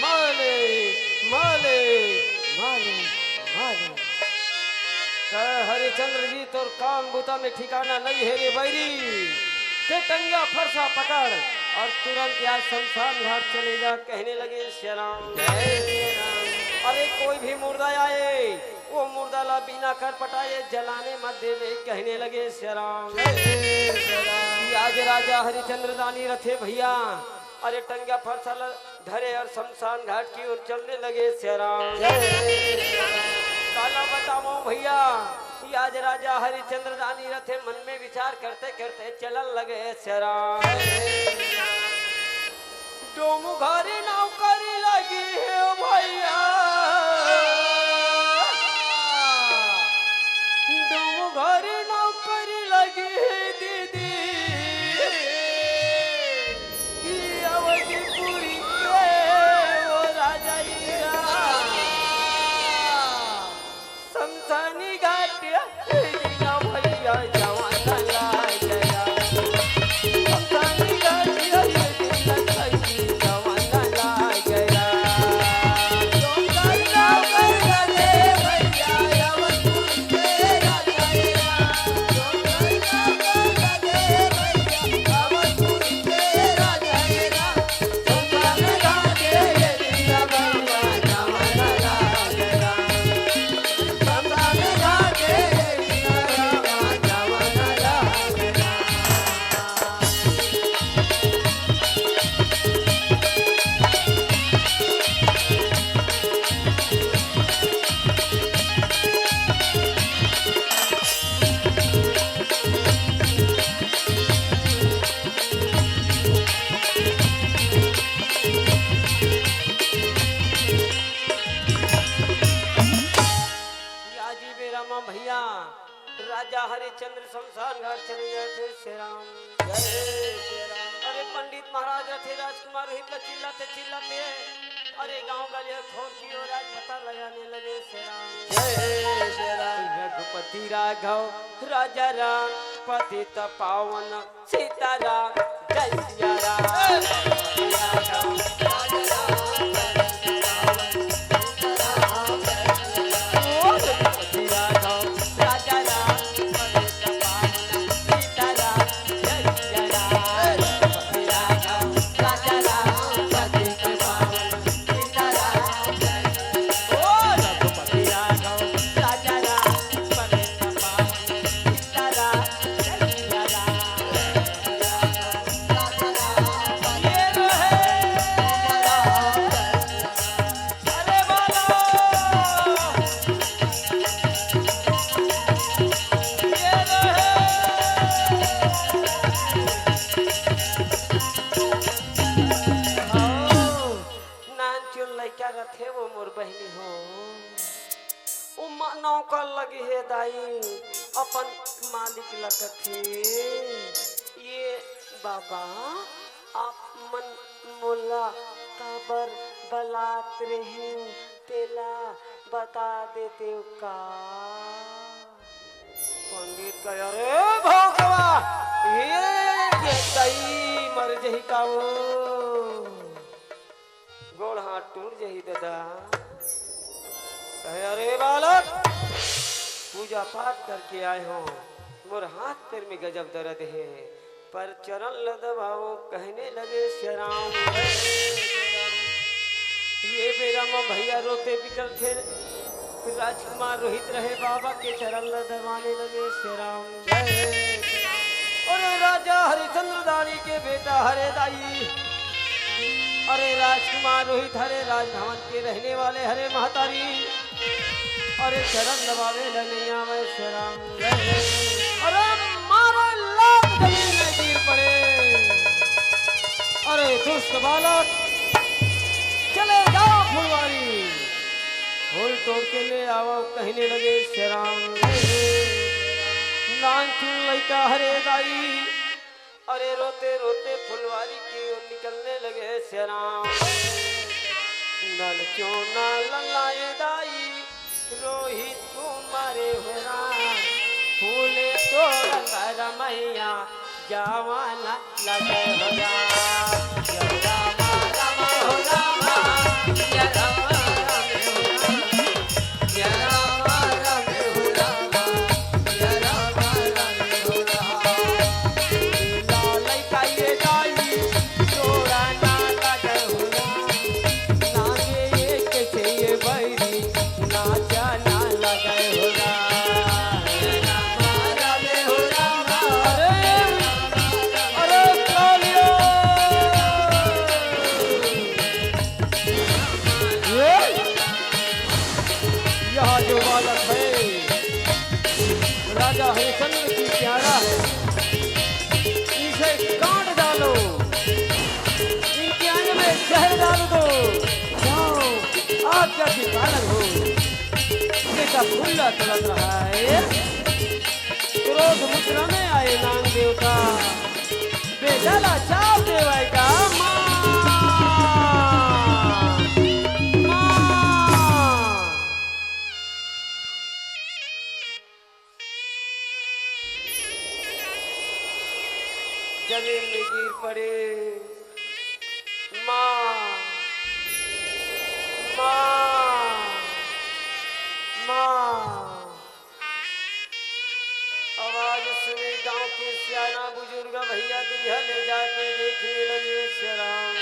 माले, माले, माले, माले।" कहे, "हरिचंद्र जी, तोर काम बुता में ठिकाना नहीं है रे बैरी। ते टंगिया फरसा पकड़ और तुरंत यहाँ शमशान घाट चले जा," कहने लगे, सियाराम। अरे, कोई भी मुर्दा आए, वो मुर्दा ला बिना कर पटाए जलाने मत देवे, कहने लगे, सियाराम। कि आज राजा हरिचंद्र दानी रथे भैया, अरे टंगिया फरसा ला धरे और शमशान घाट की ओर चलने लगे, सियाराम। काला बताओ भैया, कि आज राजा हरिचंद्र दानी रथे, मन में विचार करते करते चलन लगे, सियाराम। डोमघरी नौकरी लगी है भैया, डोमघरी नौकरी लगी है दीदी, कि अवधीपुरी के वो राजा हीरा। शमशानी घाट भैया जवान ला गया। शमशानी घाट जवान ला गया। आज ही बेरा म भैया राजा हरिचंद्र शमशान घाट चले जाथे, सियाराम। जय सियाराम। अरे पंडित महाराज रथे, राजकुमार रोहित ला चिल्लाते चिल्लाते, अरे गांव गलिया खोर की ओर आज पता लगाने लगे, सियाराम। जय सियाराम। रघुपति राघव राजा राम, पतित पावन सीताराम, जय सिया राम। नानचुन लइका रथे वो मोर बहिनी हो। ओ मा-, नौकर लगे हे दाई, अपन मालिक ल कथे, "ये बाबा, आप मन मोला काबर बलात रहिव, तेला बता देतेव का?" पंडित कहे, "अरे भोगवा, ये के दाई मर जही का वो?" गोड़ हाथ टूट जही ददा। कहे, "अरे बालक, पूजा पाठ करके आए हो, मोर हाथ पैर में गजब दर्द हे, पर चरण ल दबाओ," कहने लगे सियाराम। ये बेरा म भैया रोते बिकल थे, राजकुमार रोहित रहे बाबा के चरण ल दबाने लगे सियाराम। अरे राजा हरिचंद्र दानी के बेटा हरे दाई, अरे राजकुमार रोहित हरे राजभवन के रहने वाले हरे महतारी, अरे चरण दबावे ल नइ आवय सियाराम। अरे मारो लात जमीन में गिर पड़े। अरे दुष्ट बालक, चले जाओ फुलवारी, फूल तोड़ के ले आओ, कहने लगे सियाराम। नानचुन लइका हरे दाई, अरे रोते रोते फुलवारी की ओर निकलने लगे सियाराम। नल चोना ललाए दाई, रोहित कुमार हो राम, फूले तोर अंदर मैया, जावाना लगे हो राम। या राम राम हो राम, या राम राम हो राम, या राम राम हो राम, या राम राम हो राम। लाल काये दाई, जोड़ा ना लगे हो राम। नागे एक से ये बैरी, नाचा ना लगे हो राम। अरे, अरे, कालिया। ये, यह जो बालक है, राजा हरिश्चंद्र की प्यारा है, इसे काट डालो, इनके आने में जहर डाल दो। जाओ, आज्ञा की पालन हो। बेटा फुल्ला तड़प रहा है, क्रोध मुद्रा में आए नाग देवता। बेटा ला चाप देवाय का माँ, माँ। जमीन में गिर पड़े। माँ, माँ, माँ। आवाज सुने गांव के सियाना बुजुर्ग भैया दुरिहा ले जाके देखने लगे, "सिया राम,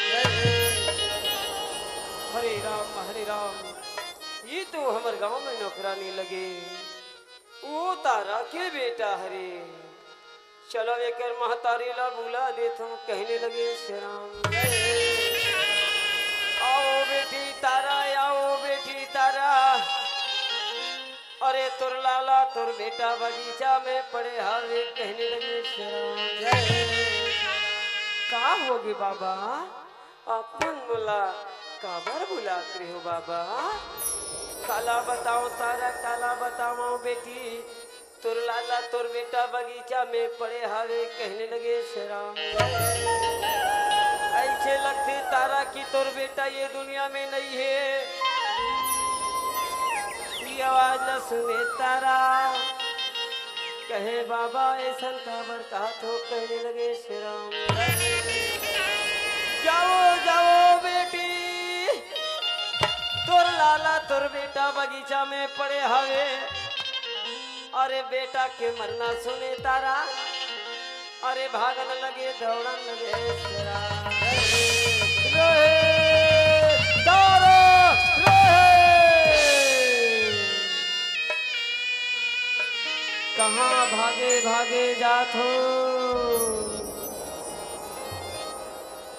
हरे राम, हरे राम, ये तो हमर गांव में नौकरानी लगे।" ओ तारा के बेटा हरे, चलो एकर महतारी ला बुला देथों, कहने लगे, "सिया राम, आओ बेटी तारा, आओ बेटी तारा, अरे तोर लाला तोर बेटा बगीचा में पड़े हावे," कहने लगे, "सिया राम, का होगे बाबा?" अपन मोला काबर बुलात रहे हो बाबा? काला बताओ तारा, काला बताओ बेटी, तोर लाला तोर बेटा बगीचा में पड़े हावे, कहने लगे, "सिया राम, ऐसे लगथे तारा कि तोर बेटा ये दुनिया में नहीं है।" ये आवाज ला सुने तारा, कहे, "बाबा, ऐसन काबर कहत हो?" कहने लगे, "सिया राम, जाओ, जाओ बेटी, तोर लाला, तोर बेटा बगीचा में पड़े हवे। अरे बेटा के मरना सुने तारा, अरे भागन लगे, दौड़न लगे, सिया राम, रे तारा, रे।" कहाँ भागे भागे जात हो?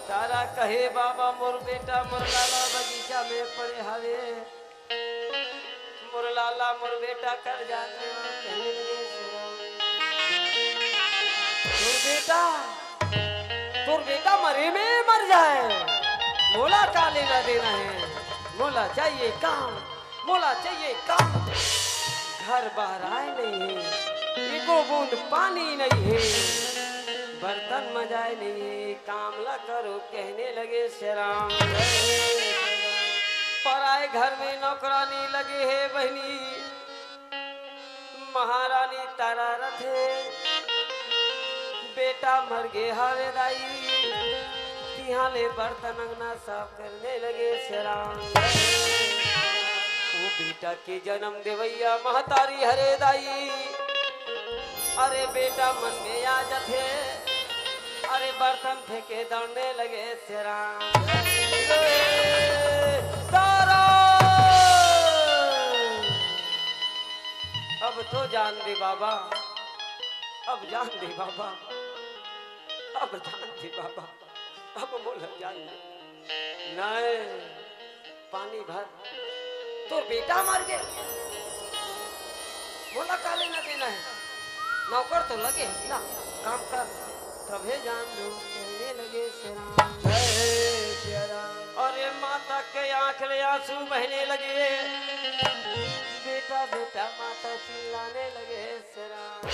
तारा कहे, "बाबा, मोर बेटा, मोर लाला बगीचा में पड़े हवे। मोर लाला, मोर बेटा कर जात हे।" तोर बेटा, तोर बेटा मरे में मर जाए, मोला का लेना देना है? मोला चाहिए काम, मोला चाहिए काम। घर बहराए नहीं है, एको बूंद पानी नहीं है, बर्तन मजाए नहीं है, काम ला करो, कहने लगे, सिया राम। पराए घर में नौकरानी लगे है बहिनी, महारानी तारा रथे, बेटा मर गे हावे दाई, तिहां ले बर्तन अंगना साफ करने लगे, सिया राम। वो बेटा के जन्म देवैया महतारी हरे दाई, अरे बेटा मन में आ जथे, अरे बर्तन फेंके दौड़ने लगे, सिया राम। तारा, अब तो जान दे बाबा, अब जान दे बाबा, अब जान दे बाबा, अब मोला जान दे। नहीं, पानी भर, तोर बेटा मर गे, मोला का लेना देना है? नौकर तो लगे है ना, काम कर, तभे जान दो, कहने लगे, सिया राम। जय सिया राम। अरे माता के आंख ले आंसू बहने लगे, बेटा बेटा माता चिल्लाने लगे, सिया राम।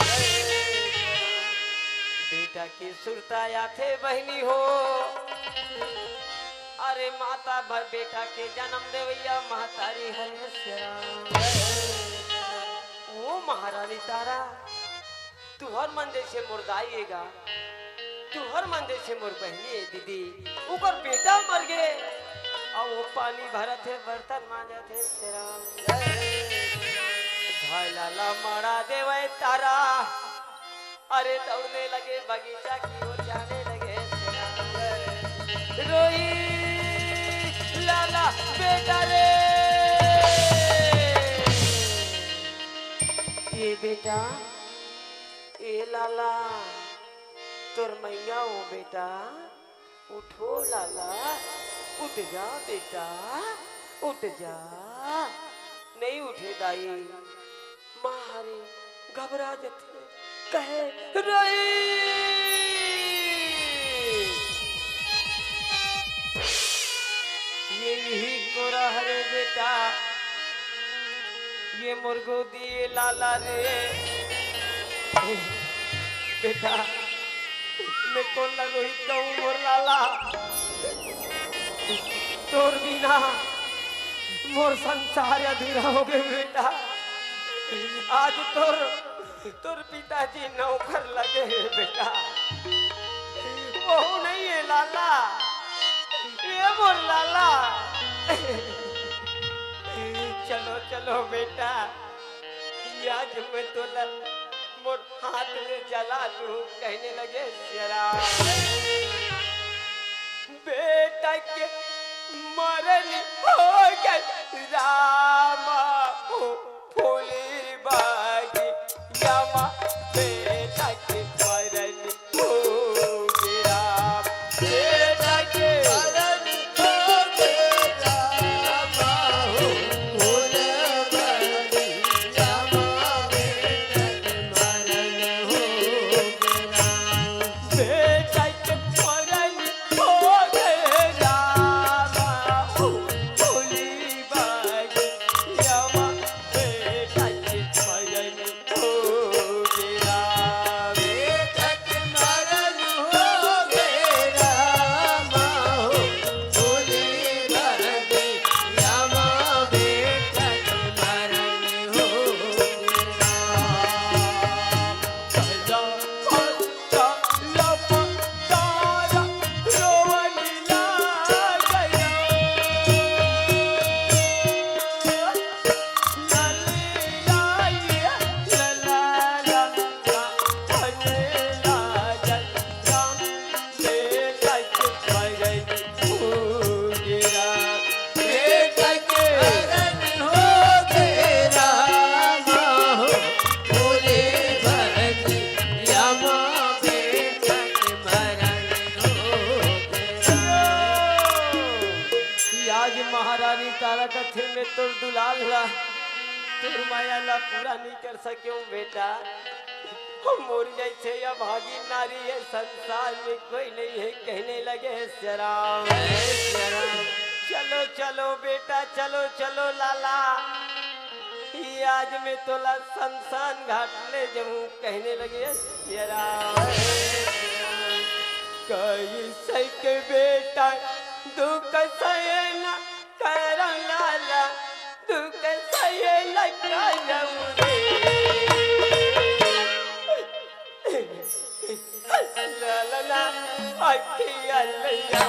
बेटा की सुरता आथे बहिनी हो, अरे माता ब-, बेटा के जनम देवइया महतारी हरे श्याम। ओ महारानी तारा, तुहर मन जइसे मोर दाई ए गा, तुहर मन जइसे मोर बहिनी ए दीदी, ओकर बेटा मर गे, अउ ओ पानी भरत हे, बर्तन मांजत हे श्याम। धाय लाला मड़ा देवय तारा, अरे दौड़ने लगे बगीचा की ओर जाने लगे। रोई लाला बेटा रे, ए बेटा, ए लाला, तोर मइया ओ बेटा, उठो लाला, उठ जा बेटा, उठ जा। नहीं उठे दाई, माँ हरे घबरा जथे, कहे, "रई, ये इही कोरा हरे बेटा, ये मोर गोदी ए लाला रे।" बेटा, मैं कोन ला रोही कहूँ मोर लाला, तोर बिना मोर संसार अधूरा हो गे बेटा। आज तोर, तोर पिताजी नौकर लगे हे बेटा, वहू नहीं हे लाला, ए मोर लाला। चलो चलो बेटा, आज मैं तोला मोर हाथ ले जला दूँ, कहने लगे सिया राम। बेटा के मरन हो गए रामा हो फूली बागी यमा, बेटा के मरन हो गए राम, बेटा के मरन हो गए रामा हो फूली बागी यमा, बेटा के मरन हो गए राम। बेटा के मरन हो गए रामा हो फूली बागी यमा, बेटा के मरन हो गए राम। बेटा के मरन हो गए रामा हो फूली बागी यमा, बेटा के मरन हो गए राम। आज महारानी तारा कथे में तोर दुलाल ला, तोर माया ला पूरा नहीं कर सके हूँ बेटा। हम मोर जैसे अभागी नारी है संसार में कोई नहीं है, कहने लगे हे सिया राम। चलो चलो बेटा, चलो चलो लाला, ये आज मैं तोला शमशान घाट ले जाऊं, कहने लगे हे सिया राम। कैसे के बेटा दुख सहना करम लाला, दुख सहे लगा जाऊं रे। ला ला ला, अखिया लैया,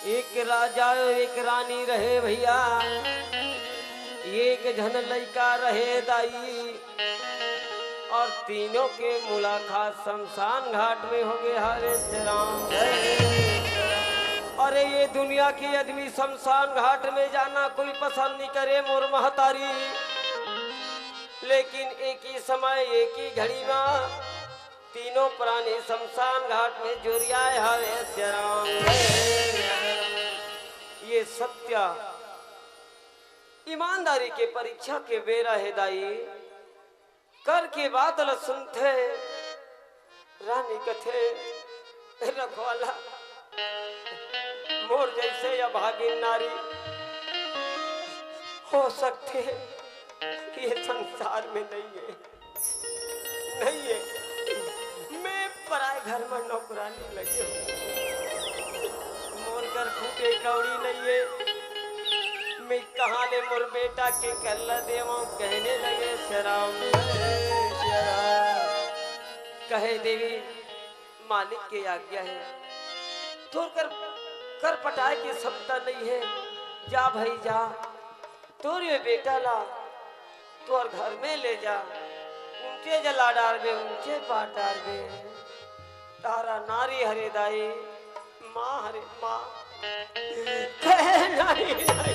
एक राजा अउ एक रानी रहे भैया, एक झन लइका रहे दाई, अउ तीनों के मुलाकात शमशान घाट में होगे हरे श्री राम। अरे ये दुनिया के आदमी शमशान घाट में जाना कोई पसंद नहीं करे मोर महतारी, लेकिन एक ही समय एक ही घड़ी में तीनों प्राणी शमशान घाट में जुरियाए हवे श्री राम। ये सत्य ईमानदारी के परीक्षा के बेरा हे दाई। कर के बात ल सुनथे रानी कथे, रखवाला, मोर जैसे अभागिन नारी हो सकथे ये संसार में नहीं है। नहीं है, मैं पराए घर में नौकरानी लगे हूँ, मोर घर फूटे कौड़ी नहीं है, मैं कहाँ ले मोर बेटा के कल्ला देवा कहने लगे श्री राम। कहे देवी, मालिक के आज्ञा है, तोर कर, कर पटाए के क्षमता नहीं है, जा भाई जा, तोर ये बेटा ला तोर घर में ले जा, ऊंचे जला डारबे, ऊंचे पार डारबे। तारा नारी हरे दाई, माँ हरे माँ। नहीं, नहीं, नहीं,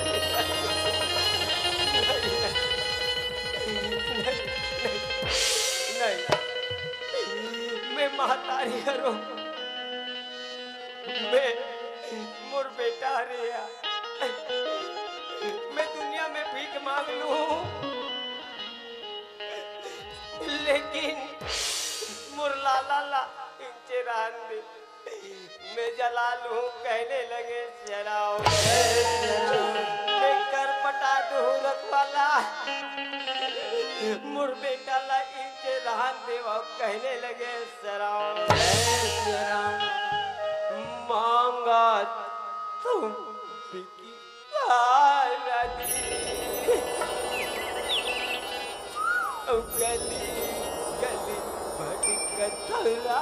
नहीं, मैं महतारी हरो, मैं मोर बेटा हरे या। मैं दुनिया में भीख मांग लूं, लेकिन मोर लाला ला इंचे रहन दे। मैं जला लूं कहने लगे श्री राम। मैं कर पटा दूं रखवाला, मोर बेटा ला इंचे रहन देवा कहने लगे श्री राम। मांगा तुम बिकी रानी। गली गली भटकत हौला,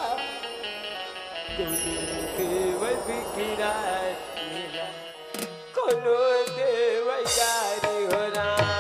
कोनो देव बिकी रानी ला, कोनो देव यारी हो राम।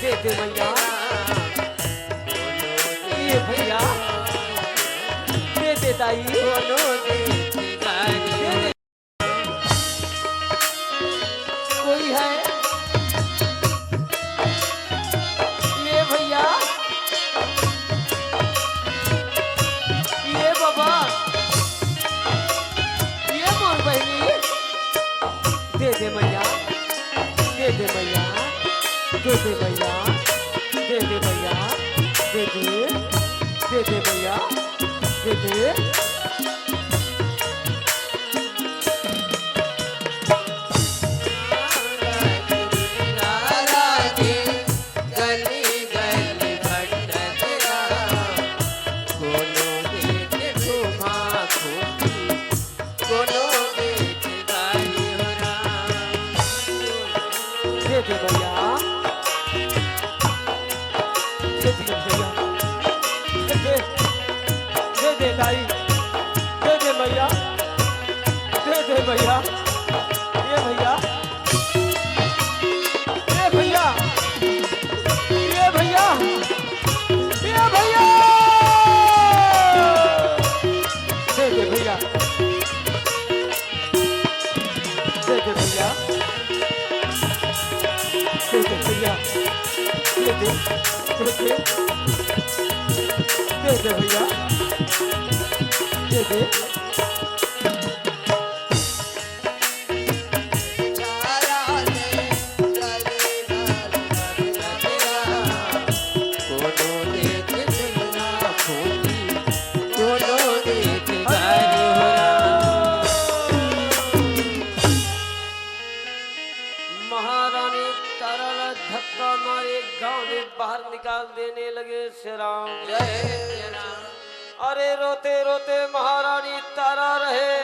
दे दे मैया, ये भैया, दे दे दाई, दे दे। कोई है? ये भैया, ये बाबा, ये मोर बहिनी, दे दे मैया, दे दे मैया, दे दे मैया, दे दे मैया, दे दे, दे दे मैया, दे दे। दे दे भैया, दे दे भैया, दे दे, दे दे दाई, दे दे मैया, दे दे भैया, ये भैया, ये भैया, ये भैया, ये भैया, दे दे भैया। दे दे भैया, दे दे भैया, दे दे, दे दे, दे दे भैया, दे दे। श्री राम। जय श्री राम। अरे रोते रोते महारानी तारा रहे,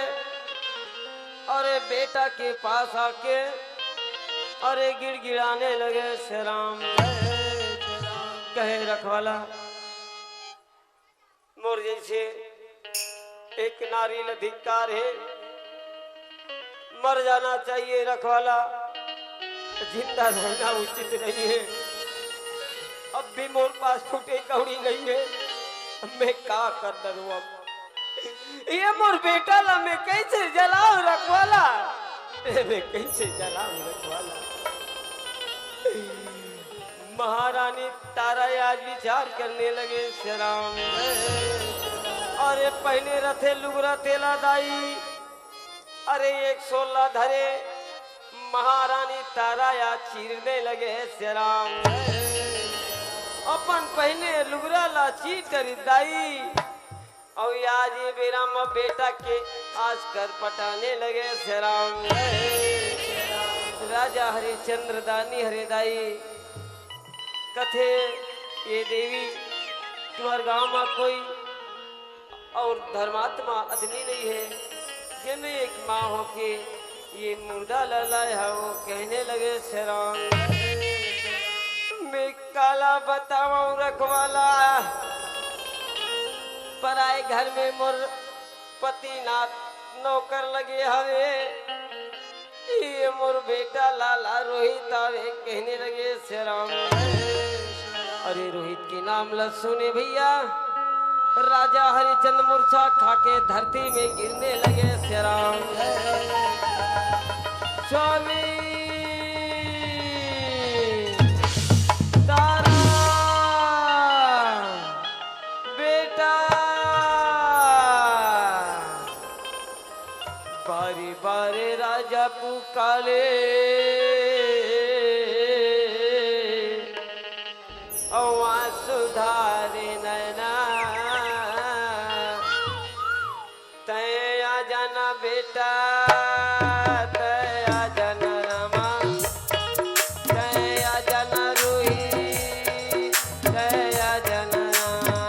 अरे बेटा के पास आके अरे गिड़गिड़ाने लगे, श्री राम। जय श्री राम। कहे रखवाला, मोर जैसे एक नारी ल धिक्कार हे, मर जाना चाहिए रखवाला, जिंदा रहना उचित नहीं है। अब भी मोर पास फूटे कौड़ी नहीं है, अब मैं का कर डरूं अब? ये मोर बेटा ला मैं कैसे जलाऊं रखवाला? ए, मैं कैसे जलाऊं रखवाला? महारानी तारा आज विचार करने लगे, श्री राम। अरे पहने रथे लुगरा तेला दाई, अरे एक सोला धरे, महारानी तारा या चीरने लगे, श्री राम। अपन पहने लुगरा ला चीर दाई, अउ आज ये बेरा म बेटा के आस कर पटाने लगे, श्री राम। राजा हरिश्चंद्र दानी हरे दाई कथे, ये देवी, तुम्हार गांव म कोई अउ धर्मात्मा आदमी नहीं है, जेमे एक माँ होके ये मुर्दा ला लाय हव, कहने लगे, श्री राम। मैं काला बतावं रखवाला, पराए घर में मोर पति नाथ नौकर लगे हवे, ये मोर बेटा लाला रोहित आवे, कहने लगे, श्री राम। अरे रोहित के नाम ला सुने भैया, राजा हरिचंद मूर्छा खाके धरती में गिरने लगे, श्री राम। स्वामी तारा बेटा, बारी बारी राजा पुकारे, अउ आंसू धारे नैना। तैं आ जाना बेटा, तैं आ जाना रामा, तैं आ जाना रूही, तैं आ जाना रामा।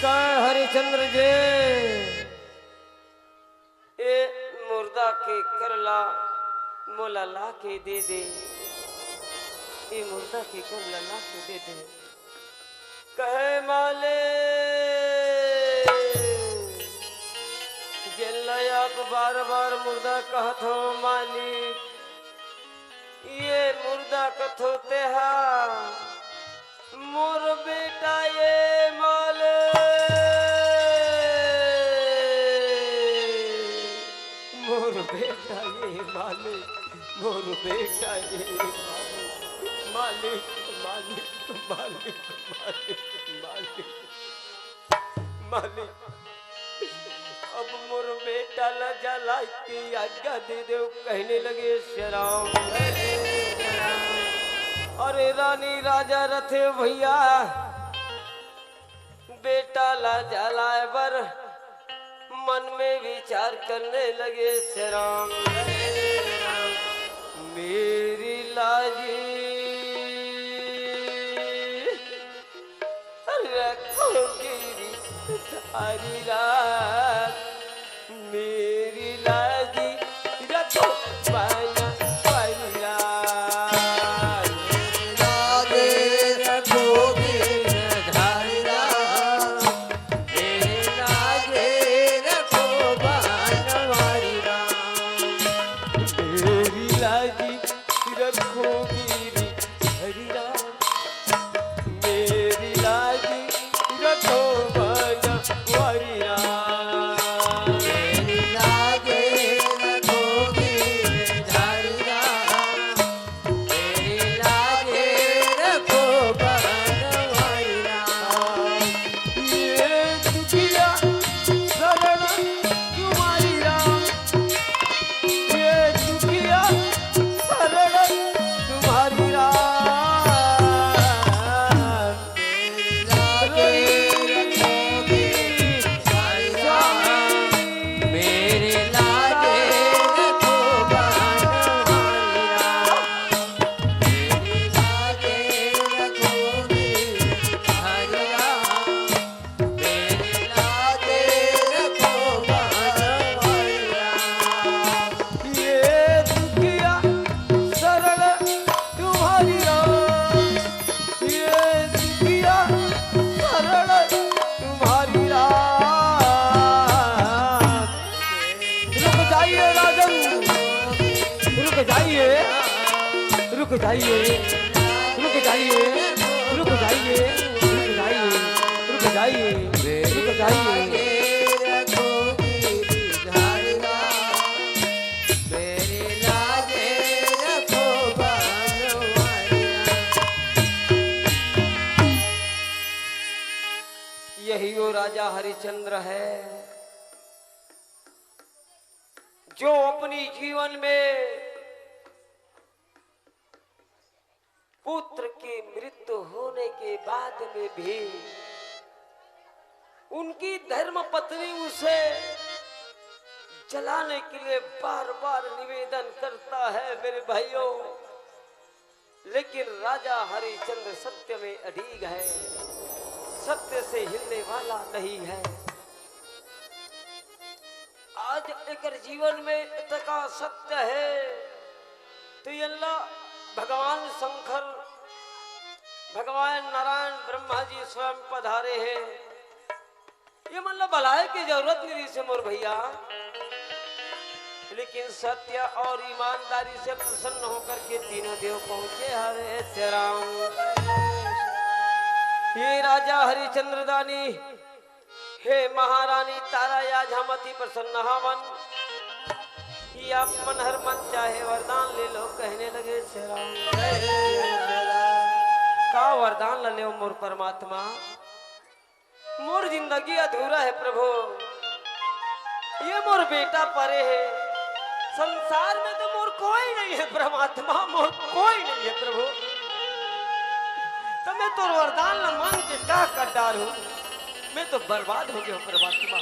कह हरिचंद्र जी, ए मुर्दा के करला मोला ला के दे दे, ए मुर्दा के करला ला के दे दे। कहे मालिक, जेला आप बार बार मुर्दा कहत हो मालिक, ये मुर्दा कथो तेहा मोर बेटा ये मालिक, मोर बेटा ये मालिक, मोर बेटा ये मालिक, मालिक, मालिक, मालिक, मालिक, मालिक। मालिक, अब मोर बेटा ला जलाय के आज्ञा दे देव, कहने लगे श्री राम। अरे रानी राजा रथे भैया, बेटा ला जलाय बर मन में विचार करने लगे श्री राम। मेरी लाजी हरि राम, मेरी लाज रखो बनवारी राम। लाज रखो गिरधारी राम, मेरी लाज रखो बनवारी राम। मेरी लाज रखो गिरधारी राम, मेरी लाज रखो बनवारी राम। मेरी लाज रखो गिरधारी राम, मेरी लाज रखो बनवारी राम। ये दुखिया शरण तुम्हारी राम, ये दुखिया शरण तुम्हारी राम। ये दुखिया शरण तुम्हारी राम, ये दुखिया शरण तुम्हारी राम। रुक जाइए राजन, रुक जाइए, रुक जाइए, रुक जाइए, रुक जाइए, रुक जाइए, रुक जाइए, रुक जाइए। यही वो राजा हरिश्चंद्र है जो अपनी जीवन में पुत्र की मृत्यु होने के बाद में भी उनकी धर्म पत्नी उसे जलाने के लिए बार बार निवेदन करता है मेरे भाइयों। लेकिन राजा हरिश्चंद्र सत्य में अडीग है, सत्य से हिलने वाला नहीं है। आज एकर जीवन में इतका सत्य है तो ये ला भगवान शंकर, भगवान नारायण ब्रह्मा जी स्वयं पधारे हैं। ये मन ला बलाए के जरूरत नहीं रहिसे मोर भैया, लेकिन सत्य और ईमानदारी से प्रसन्न होकर के तीनों देव पहुंचे हवे तेराम। हे राजा हरिश्चंद्र दानी, हे महारानी तारा, आज हम अति प्रसन्न हवन कि आप मन हर मन चाहे वरदान ले लो, कहने लगे तेराम। का वरदान ला लेव मोर परमात्मा? मोर जिंदगी अधूरा है प्रभु, ये मोर बेटा परे है। संसार में तो मोर कोई नहीं है परमात्मा, मोर कोई नहीं है प्रभु। तो मैं तोर वरदान ला मांग के का कर डारूं? मैं तो बर्बाद हो गया हूं परमात्मा,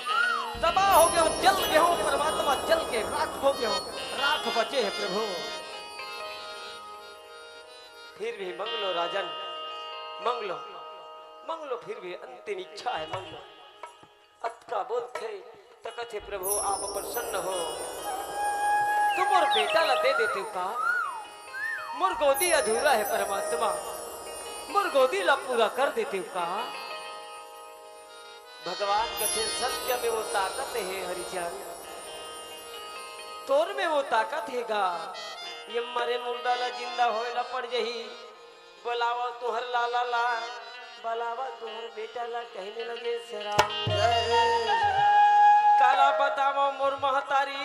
तबाह हो गया हूं, जल गया हूं परमात्मा, जल के राख हो गया हूं, राख बचे है प्रभु। फिर भी मंग लो राजन, मंग लो, मंग लो, फिर भी अंतिम इच्छा है, मंग लो। अतका बोलथे त कथे, प्रभु आप प्रसन्न हो, तो मोर बेटा ला दे देते का? मोर गोदी अधूरा है परमात्मा, मोर गोदी ला पूरा कर देते का? भगवान कथे, सत्य में वो ताकत है हरिचंद, तोर में वो ताकत है गा। ये मरे मुर्दा ला जिंदा होए ला पड़ जही। बुलावा तुहर लाला ला, बुलावा तुहर बेटा ला, कहने लगे तेराम। काला बतावा मोर महतारी,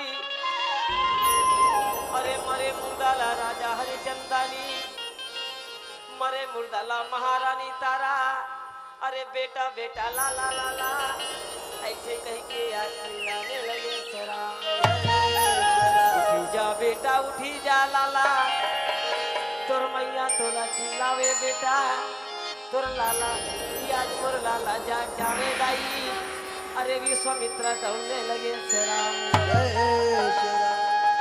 अरे मरे मुर्दा ला राजा हरिचंद दानी, मरे मुर्दा ला महारानी तारा, अरे बेटा बेटा लाला लाला, ऐसे कह के याद दिलाने लगे तेराम। उठी जा बेटा, उठी जा लाला, तोर मैया तोला चिल्लावे बेटा, तोर लाला, आज मोर लाला जाग जावे दाई। अरे विश्वामित्र दौड़ने लगे तेराम।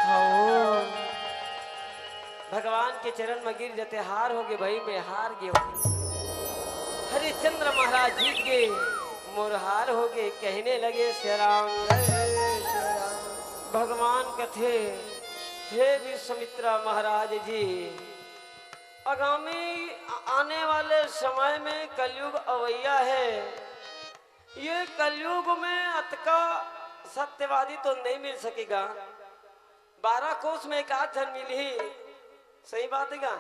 हाँ। भगवान के चरण में गिर जथे, हार हो गे भाई, मैं हार गयो। हरिश्चंद्र महाराज जीत गए, मोर हार होगे, कहने लगे सियाराम। भगवान कथे, हे विश्वामित्रा महाराज जी, आगामी आने वाले समय में कलयुग अवइया हे। ये कलयुग में अतका सत्यवादी तो नहीं मिल सकेगा। बारह कोस में एक आध झन मिलही, सही बात हे का?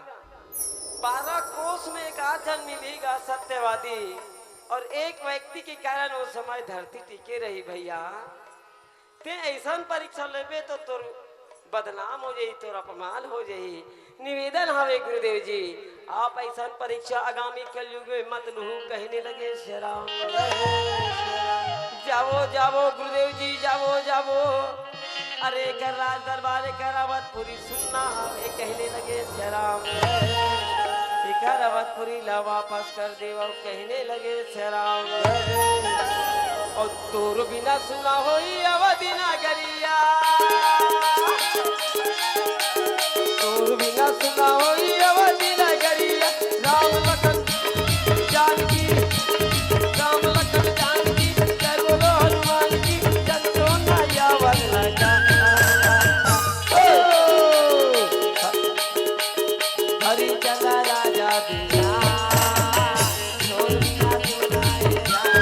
बारह कोस में एक आध झन मिलही गा सत्यवादी, और एक व्यक्ति के कारण वो समय धरती टिके रही भैया। ते ऐसन परीक्षा लेबे तो तोर बदनाम हो जाही, तोर अपमान हो जाही। निवेदन हवे गुरुदेव जी, आप ऐसन परीक्षा आगामी कलयुग में मत लूहू, कहने लगे सियाराम। जावो, जावो गुरुदेव जी, जावो, जावो। अरे एकर राज दरबार, एकर अवधपुरी सुनना हवे, कहने लगे सियाराम। एकर अवधपुरी ला वापस कर देवव, कहने लगे सियाराम। और तोर बिना सुना होई अवध नगरिया, तोर बिना सुना होई अवध नगरिया। राम लखन जानकी, राम लखन जानकी, जय बोलो हनुमान की, जय सोना यावन लगा। ओ, हरिचंद राजा बिना, छोड़ दिया तूने राम।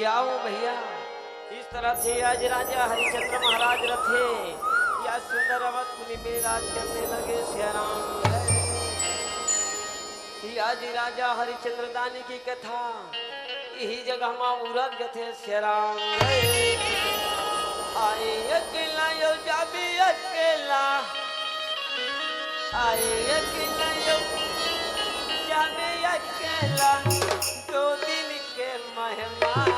या वो भैया, इस तरह से आज राजा हरिचंद्र महाराज रथे, या सुंदर अवधपुरी में राज करने लगे सियाराम। या जी राजा हरिचंद्र दानी की कथा इही जगह मा उरक जथे सियाराम। आए अकेला यो जाबे अकेला, आए अकेला यो जाबे अकेला, दो दिन के मेहमान।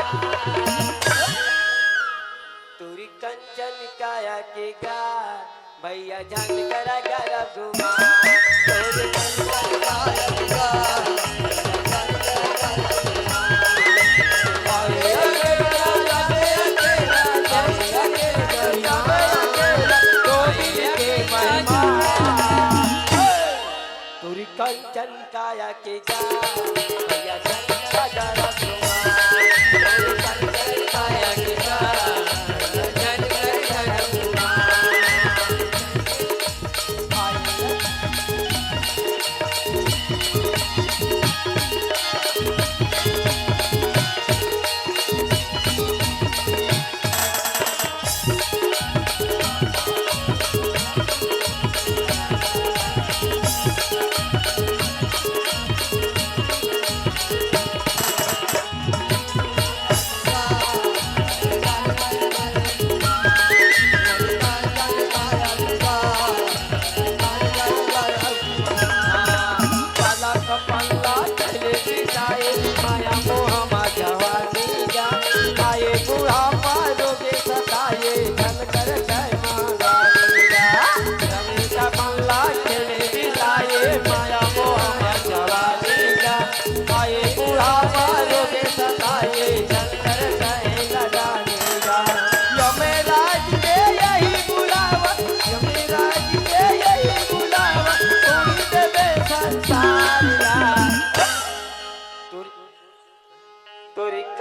तोरी कंचन काया के गा, भैया झन करा गरब गुमान। तोरी कंचन काया के गा, तोरी कंचन काया के गा, भैया झन करा गरब गुमान। तोरी कंचन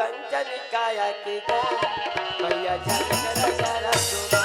कंचन काया के गा, मैया झलक नजारा सुना।